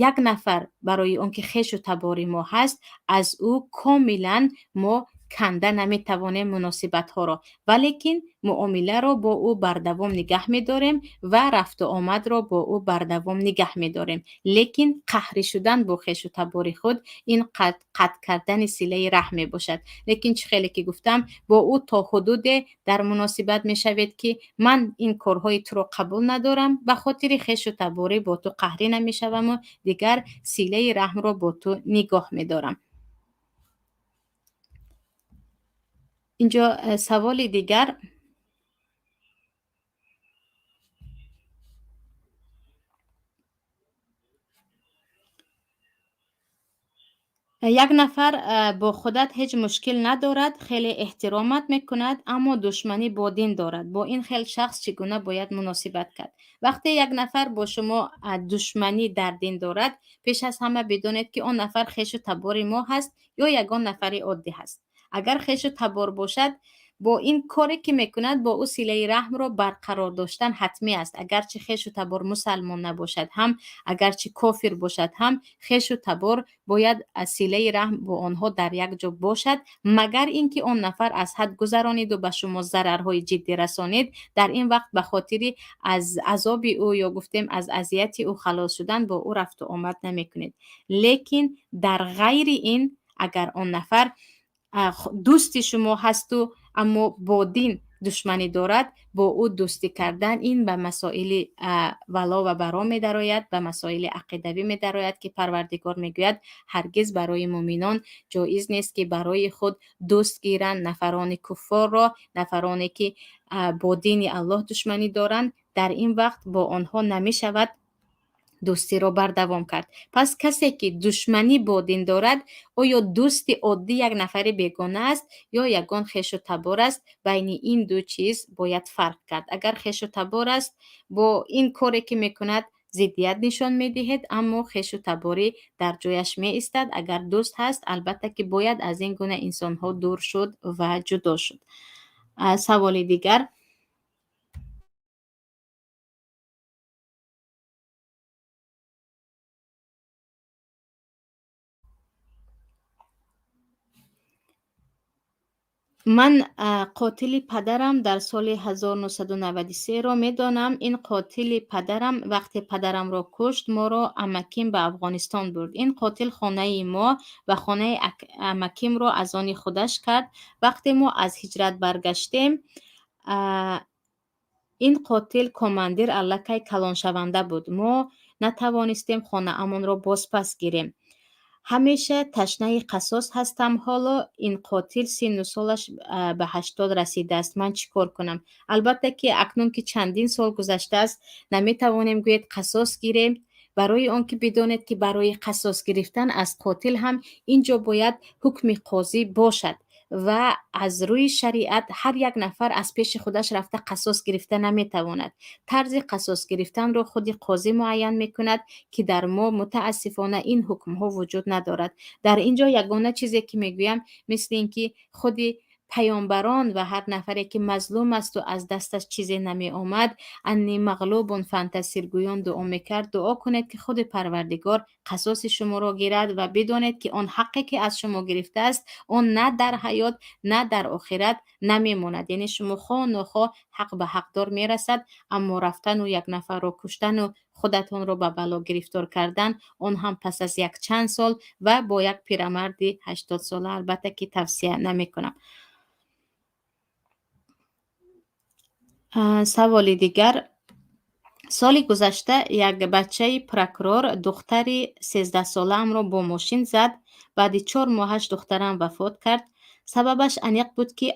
як нафар барои он ки хешу табори мо ҳаст, аз ӯ комилан мо канда наметавонем муносибатҳоро, валекин муомиларо бо ӯ бардавом нигаҳ медорем ва рафту омадро бо ӯ бардавом нигаҳ медорем. Лекин қаҳрӣ шудан бо хешу табори худ ин қатъ кардани силаи раҳм мебошад. Лекин чӣ хеле ки гуфтам, бо ӯ то ҳудуде дар муносибат мешавед, ки ман ин корҳои туро қабул надорам, ба хотири хешу таборӣ бо ту қаҳрӣ намешаваму дигар силаи раҳмро бо ту нигоҳ медорам. Инҷо саволи дигар. Як нафар бо худат ҳеҷ мушкил надорад, хеле эҳтиромат мекунад, аммо душманӣ бо дин дорад. Бо ин хел шахс чӣ гуна бояд муносибат кард? Вақте як нафар бо шумо душманӣ дар дин дорад, пеш аз ҳама бидонед, ки он нафар хешу табори мо ҳаст ё ягон нафари оддӣ ҳаст. Агар хешу табор бошад, Бо ин коре ки мекунад, бо ӯ силаи раҳмро барқарор доштан ҳатмӣ аст. Агарчи хешу табор мусалмон набошад ҳам, агарчи кофир бошад ҳам, хешу табор бояд силаи раҳм бо онҳо дар як ҷо бошад, магар ин ки он нафар аз ҳад гузарониду ба шумо зарарҳои ҷиддӣ расонид. Дар ин вақт ба хотири аз азоби ӯ ё гуфтем аз азияти ӯ халос шудан бо ӯ рафту омад намекунед. Лекин дар ғайри ин, агар он нафар дӯсти шумо ҳасту аммо бо дин душманӣ дорад, бо ӯ дӯстӣ кардан ин ба масоили вало ва баро медарояд, ба масоили ақидавӣ медарояд, ки Парвардигор мегӯяд: ҳаргиз барои муъминон ҷоиз нест, ки барои худ дӯст гиранд нафарони куффорро, нафароне ки бо дини Аллоҳ душманӣ доранд. Дар ин вақт бо онҳо намешавад дӯстиро бардавом кард. Пас касе ки душманӣ бо дин дорад, оё дӯсти оддӣ як нафари бегона аст ё ягон хешу табор аст, байни ин ду чиз бояд фарқ кард. Агар хешу табор аст, бо ин коре ки мекунад зиддият нишон медиҳед, аммо хешу таборӣ дар ҷояш меистад. Агар дӯст ҳаст, албатта ки бояд аз ин гуна инсонҳо дур шуд ва ҷудо шуд. Саволи дигар. Ман қотили падарам дар соли 1993-ро медонам. Ин қотили падарам вақте падарамро кушт, моро амаким ба Афғонистон бурд. Ин қотил хонаи мо ва хонаи амакимро аз они худаш кард. Вақте мо аз ҳиҷрат баргаштем, ин қотил командир аллакай калоншаванда буд. Мо натавонистем хонаамонро бозпас гирем. Ҳамеша ташнаи қасос ҳастам. Ҳоло ин қотил синну солаш ба 80 расидааст. Ман чӣ кор кунам? Албатта ки акнун ки чандин сол гузаштааст, наметавонем гӯед қасос гирем. Барои он ки бидонед, ки барои қасос гирифтан аз қотил ҳам ин ҷо бояд ҳукми қозӣ бошад ва аз рӯи шариат ҳар як нафар аз пеши худаш рафта қасос гирифта наметавонад. Тарзи қасос гирифтанро худи қозӣ муайян мекунад, ки дар мо мутаассифона ин ҳукмҳо вуҷуд надорад. Дар ин ҷо ягона чизе ки мегӯям, мисли ин ки худи паёмбарон ва ҳар нафаре ки мазлум асту аз дасташ чизе намеомад, анни мағлубун фантасиргӯён дуо мекард. Дуо кунед, ки худи Парвардигор қасоси шуморо гирад ва бидонед, ки он ҳаққе ки аз шумо гирифтааст, он на дар ҳаёт, на дар охират намемонад. Яъне шумо хоҳ нохоҳ ҳақ ба ҳақдор мерасад. Аммо рафтану як нафарро куштану худатонро ба бало гирифтор кардан, он ҳам пас аз якчанд сол ва бо як пирамарди 80сола, албатта ки тавсия намекунам. Саволи дигар. Соли гузашта як бачаи прокурор духтари 13солаамро бо мошин зад. Баъди 4 моҳаш духтарам вафот кард. Сабабаш аниқ буд, ки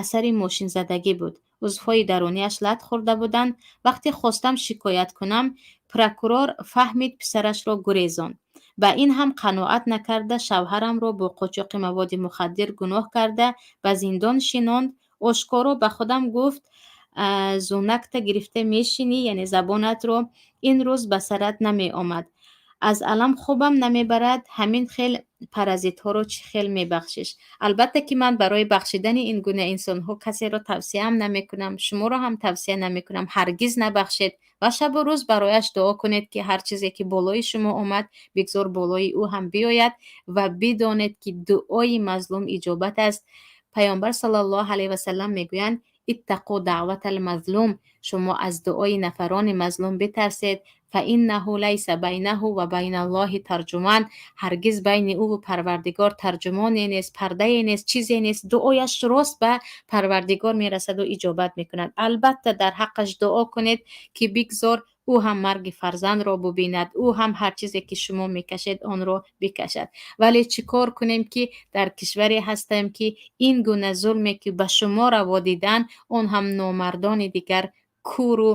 асари мошинзадагӣ буд. Узвҳои даруниаш лат хӯрда буданд. Вақте хостам шикоят кунам, прокурор фаҳмид, писарашро гурезонд. Ба ин ҳам қаноат накарда, шавҳарамро бо қочоқи маводи мухаддир гуноҳ карда, ба зиндон шинонд. Ошкоро ба худам гуфт: зунакта гирифта мешинӣ, яъне забонатро, ин рӯз ба сарат намеомад. Аз алам хобам намебарад. Ҳамин хел паразитҳоро чӣ хел мебахшиш? Албатта ки ман барои бахшидани ин гуна инсонҳо касеро тавсияам намекунам, шуморо ҳам тавсия намекунам. Ҳаргиз набахшед ва шабу рӯз барояш дуо кунед, ки ҳар чизе ки болои шумо омад, бигзор болои ӯ ҳам биёяд. Ва бидонед, ки дуои мазлум иҷобат аст. Паёмбар саллаллоҳу алайҳи васаллам мегӯянд: иттақу даъватал мазлум, шумо аз дуои нафарони мазлум битарсед. Фаиннаҳу лайса байнаҳу ва байналлоҳи тарҷуман, ҳаргиз байни ӯву Парвардигор тарҷумоне нест, пардае нест, чизе нест. Дуояш рост ба Парвардигор мерасаду иҷобат мекунад. Албатта дар ҳаққаш дуо кунед, ки бигзор ӯ ҳам марги фарзандро бубинад, ӯ ҳам ҳар чизе ки шумо мекашед, онро бикашад. Вале чӣ кор кунем, ки дар кишваре ҳастем, ки ин гуна зулме ки ба шумо раво дидан, он ҳам номардони дигар, куру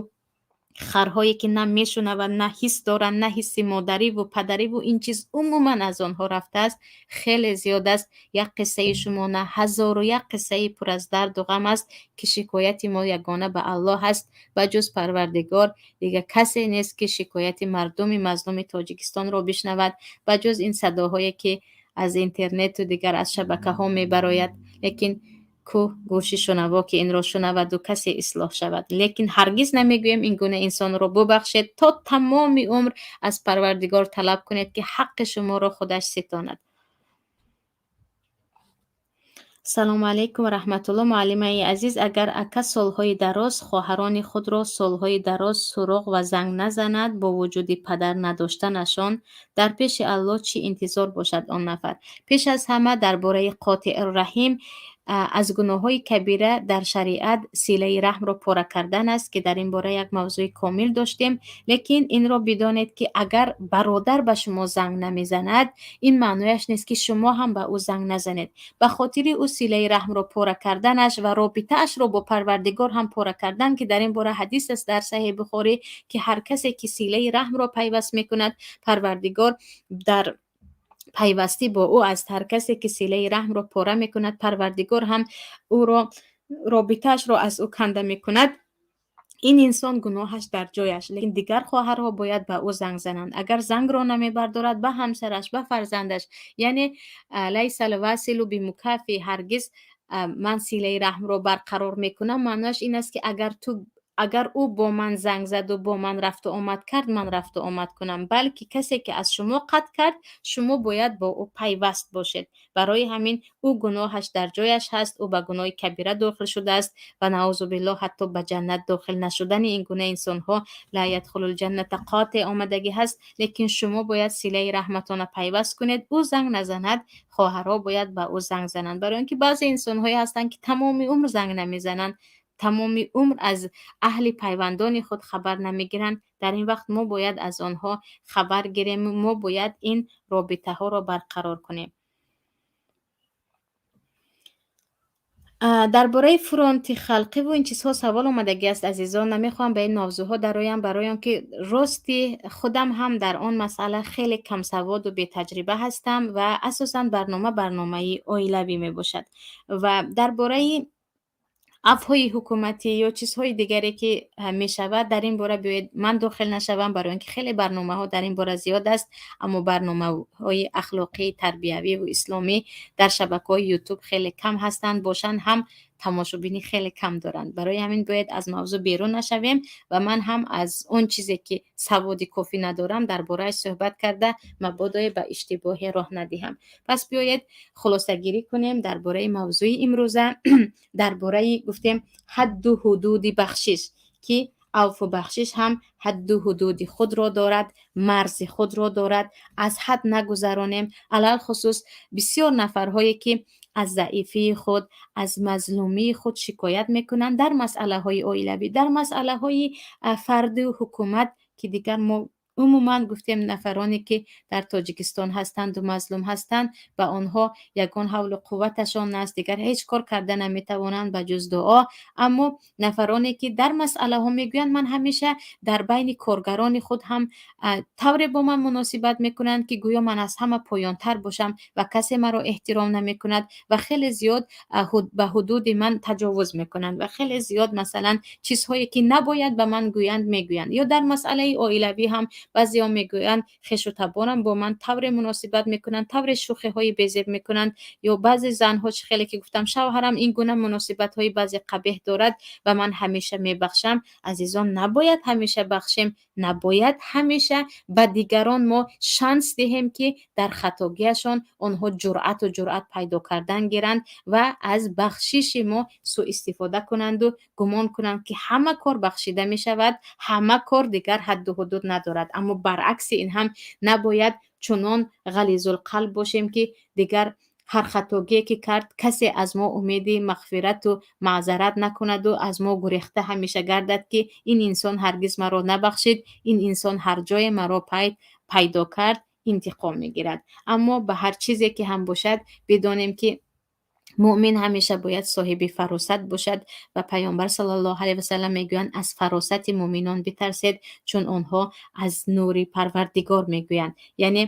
харҳое ки на мешунаванд, на ҳис доранд, на ҳисси модариву падариву ин чиз умуман аз онҳо рафтааст, хеле зиёд аст. Як қиссаи шумо на, ҳазору як қиссаи пур аз дарду ғам аст, ки шикояти мо ягона ба Аллоҳ аст. Ба ҷуз Парвардигор дигар касе нест, ки шикояти мардуми мазлуми Тоҷикистонро бишнавад, ба ҷуз ин садоҳое ки аз интернету дигар аз шабакаҳо мебарояд. Лекин Ку гӯши шунаво, ки инро шунаваду касе ислоҳ шавад. Лекин ҳаргиз намегӯем, ин гуна инсонро бубахшед. То тамоми умр аз Парвардигор талаб кунед, ки ҳаққи шуморо худаш ситонад. Салому алайкум ва раҳматулло, муаллимаи азиз. Агар ака солҳои дароз хоҳарони худро солҳои дароз суроғ ва занг назанад, бо вуҷуди падар надоштанашон, дар пеши Аллоҳ чӣ интизор бошад он нафар? Пеш аз ҳама, дар бораи қотеъурраҳим, аз гуноҳҳои кабира дар шариат силаи раҳмро пора кардан аст, ки дар ин бора як мавзӯи комил доштем. Лекин инро бидонед, ки агар бародар ба шумо занг намезанад, ин маънояш нест, ки шумо ҳам ба ӯ занг назанед. Ба хотири ӯ силаи раҳмро пора карданаш ва робитаашро бо Парвардигор ҳам пора кардан, ки дар ин бора ҳадис аст дар Саҳеҳи Бухорӣ, ки ҳар касе ки силаи раҳмро пайваст мекунад, Парвардигор дар пайвастӣ бо ӯ аст. Ҳар касе ки силаи раҳмро пора мекунад, Парвардигор ҳам ӯро, робитаашро аз ӯ канда мекунад. Ин инсон гуноҳаш дар ҷояш, лекин дигар хоҳарҳо бояд ба ӯ занг зананд. Агар зангро намебардорад, ба ҳамсараш, ба фарзандаш. Яъне лайса лвасилу бимукафи. Ҳаргиз ман силаи раҳмро барқарор мекунам, маънояш ин аст, ки агар ӯ бо ман занг заду бо ман рафту омад кард, ман рафту омад кунам, балки касе ки аз шумо қатъ кард, шумо бояд бо ӯ пайваст бошед. Барои ҳамин ӯ гуноҳаш дар ҷояш ҳаст, ӯ ба гуноҳи кабира дохил шудааст ва, наъузу биллоҳ, ҳатто ба ҷаннат дохил нашудани ин гуна инсонҳо, ла ядхулул ҷанната қотеъ, омадагӣ ҳаст. Лекин шумо бояд силаи раҳматона пайваст кунед. Ӯ занг назанад, хоҳарҳо бояд ба ӯ занг зананд, барои он ки баъзе инсонҳое ҳастанд, ки тамоми умр занг намезананд, тамоми умр аз аҳли пайвандони худ хабар намегиранд. Дар ин вақт мо бояд аз онҳо хабар гирем, мо бояд ин робитаҳоро барқарор кунем. Дар бораи фронти халқиву ин чизҳо савол омадагӣ аст, азизон. Намехоҳам ба ин мавзӯъҳо дароям, барои он ки рости худам ҳам дар он масъала хеле камсаводу бетаҷриба ҳастам ва асосан барнома барномаи оилавӣ мебошад. Ва дар бораи афвҳои ҳукуматӣ ё чизҳои дигаре, ки мешавад, дар ин бора биёед ман дохил нашавам, барои он ки хеле барномаҳо дар ин бора зиёд аст, аммо барномаҳои ахлоқӣ, тарбиявиву исломӣ дар шабакаҳои Ютуб хеле кам ҳастанд, бошанд ҳам тамошобинӣ хеле кам доранд. Барои ҳамин бояд аз мавзӯъ берун нашавем ва ман ҳам аз он чизе ки саводи кофӣ надорам, дар борааш суҳбат карда, мабодое ба иштибоҳе роҳ надиҳам. Пас биёед хулосагирӣ кунем дар бораи мавзӯи имрӯза. Дар бораи, гуфтем, ҳадду ҳудуди бахшиш, ки авфу бахшиш ҳам ҳадду ҳудуди худро дорад, марзи худро дорад. Аз ҳад нагузаронем. Алалхусус бисёр нафарҳое ки аз заифии худ, аз мазлумии худ шикоят мекунанд дар масъалаҳои оилавӣ, дар масъалаҳои фарду ҳукумат, ки дигар мо умуман гуфтем, нафароне ки дар Тоҷикистон ҳастанду мазлум ҳастанд, ба онҳо ягон ҳавлу қувваташон аст, дигар ҳеҷ кор карда наметавонанд ба ҷуз дуо. Аммо нафароне ки дар масъалаҳо мегӯянд, ман ҳамеша дар байни коргарони худ ҳам тавре бо ман муносибат мекунанд, ки гӯё ман аз ҳама поёнтар бошам ва касе маро эҳтиром намекунад ва хеле зиёд ба ҳудуди ман таҷовуз мекунанд ва хеле зиёд, масалан, чизҳое ки набояд ба ман гӯянд, мегӯянд. Ё дар масъалаи оилавӣ ҳам баъзеҳо мегӯянд, хешу таборам бо ман тавре муносибат мекунанд, тавре шӯхиҳои безеб мекунанд. Ё баъзе занҳо, чӣ хеле ки гуфтам, шавҳарам ин гуна муносибатҳои баъзе қабеҳ дорад ва ман ҳамеша мебахшам. Азизон, набояд ҳамеша бахшем, набояд ҳамеша ба дигарон мо шанс диҳем, ки дар хатогиашон онҳо ҷуръату ҷуръат пайдо кардан гиранд ва аз бахшиши мо суистифода кунанду гумон кунанд, ки ҳама кор бахшида мешавад, ҳама кор дигар ҳадду ҳудуд надорад. Аммо баръакси ин ҳам набояд чунон ғализулқалб бошем, ки дигар ҳар хатогие ки кард, касе аз мо умеди мағфирату маъзарат накунаду аз мо гурехта ҳамеша гардад, ки ин инсон ҳаргиз маро набахшид, ин инсон ҳар ҷое маро пайдо кард, интиқом мегирад. Аммо ба ҳар чизе ки ҳам бошад, бидонем, ки муъмин ҳамеша бояд соҳиби фаросат бошад. Ва Паёмбар саллаллоҳу алайҳи васалам мегӯянд: «Аз фаросати муъминон битарсед, чун онҳо аз нури Парвардигор мегӯянд». Яъне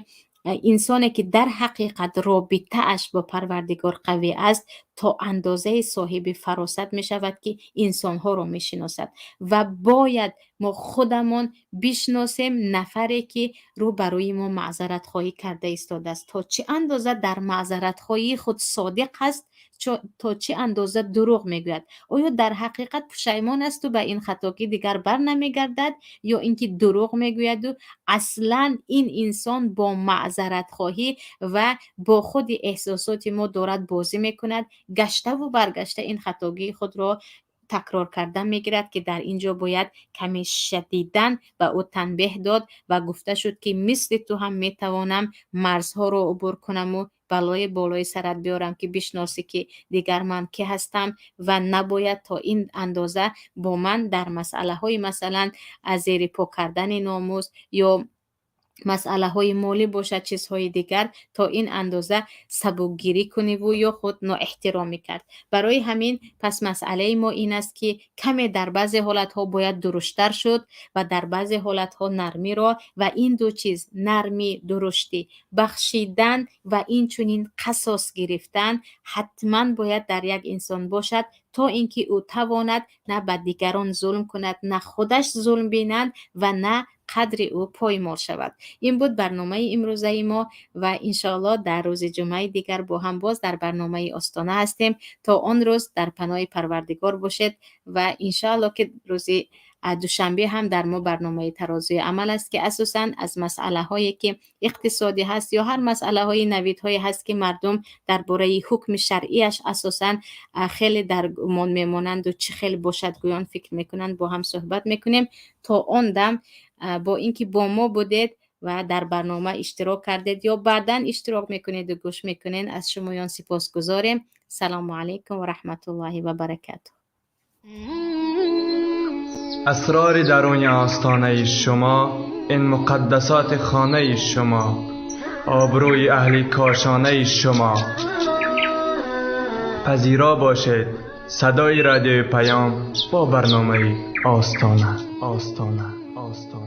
инсоне ки дар ҳақиқат робитааш бо Парвардигор қавӣ аст, то андозаи соҳиби фаросат мешавад, ки инсонҳоро мешиносад. Ва бояд мо худамон бишносем нафаре ки рӯ ба рӯи мо маъзаратхоҳӣ карда истодааст, то чӣ андоза дар маъзаратхоҳии худ содиқ аст. То чӣ андоза дурӯғ мегӯяд? Оё дар ҳақиқат пушаймон асту ба ин хатогӣ дигар бар намегардад, ё ин ки дурӯғ мегӯяду аслан ин инсон бо маъзаратхоҳӣ ва бо худи эҳсосоти мо дорад бозӣ мекунад, гаштаву баргашта ин хатогии худро такрор кардан мегирад, ки дар ин ҷо бояд каме шадидан ба ӯ танбеҳ дод ва гуфта шуд, ки мисли ту ҳам метавонам марзҳоро убур кунаму балои болои сарат биёрам, ки бишносӣ, ки дигар ман кӣ ҳастам ва набояд то ин андоза бо ман дар масъалаҳои, масалан, аз зери по кардани номус ё масъалаҳои молӣ бошад, чизҳои дигар, то ин андоза сабукгирӣ куниву ё худ ноэҳтиромӣ кард. Барои ҳамин пас масъалаи мо ин аст, ки каме дар баъзе ҳолатҳо бояд дуруштар шуд ва дар баъзе ҳолатҳо нармиро, ва ин ду чиз, нармӣ, дуруштӣ, бахшидан ва инчунин қасос гирифтан, ҳатман бояд дар як инсон бошад, то ин ки ӯ тавонад на ба дигарон зулм кунад, на худаш зулм бинад ва на қадри ӯ поймол шавад. Ин буд барномаи имрӯзаи мо ва иншоаллоҳ дар рӯзи ҷумъаи дигар бо ҳам боз дар барномаи Остона ҳастем. То он рӯз дар паноҳи Парвардигор бошед ва иншоаллоҳ, ки рӯзи душанбе ҳам дар мо барномаи Тарозуи амал аст, ки асосан аз масъалаҳое ки иқтисодӣ ҳаст ё ҳар масъалаҳои навидҳое ҳаст, ки мардум дар бораи ҳукми шаръияш асосан хеле дар гумон мемонанду чӣ хел бошад гӯён фикр мекунанд, бо ҳам суҳбат мекунем. То он дам бо ин ки бо мо будед ва дар барнома иштирок кардед ё баъдан иштирок мекунеду гӯш мекунед, аз шумоён сипосгузорем. Салому алайкум ва раҳматуллоҳи ва баракатуҳ. Асрори даруни остонаи шумо, ин муқаддасоти хонаи шумо, обрӯи аҳли кошонаи шумо. Пазиро бошед садои Радиои Паём бо барномаи Остона, Остона, Остона.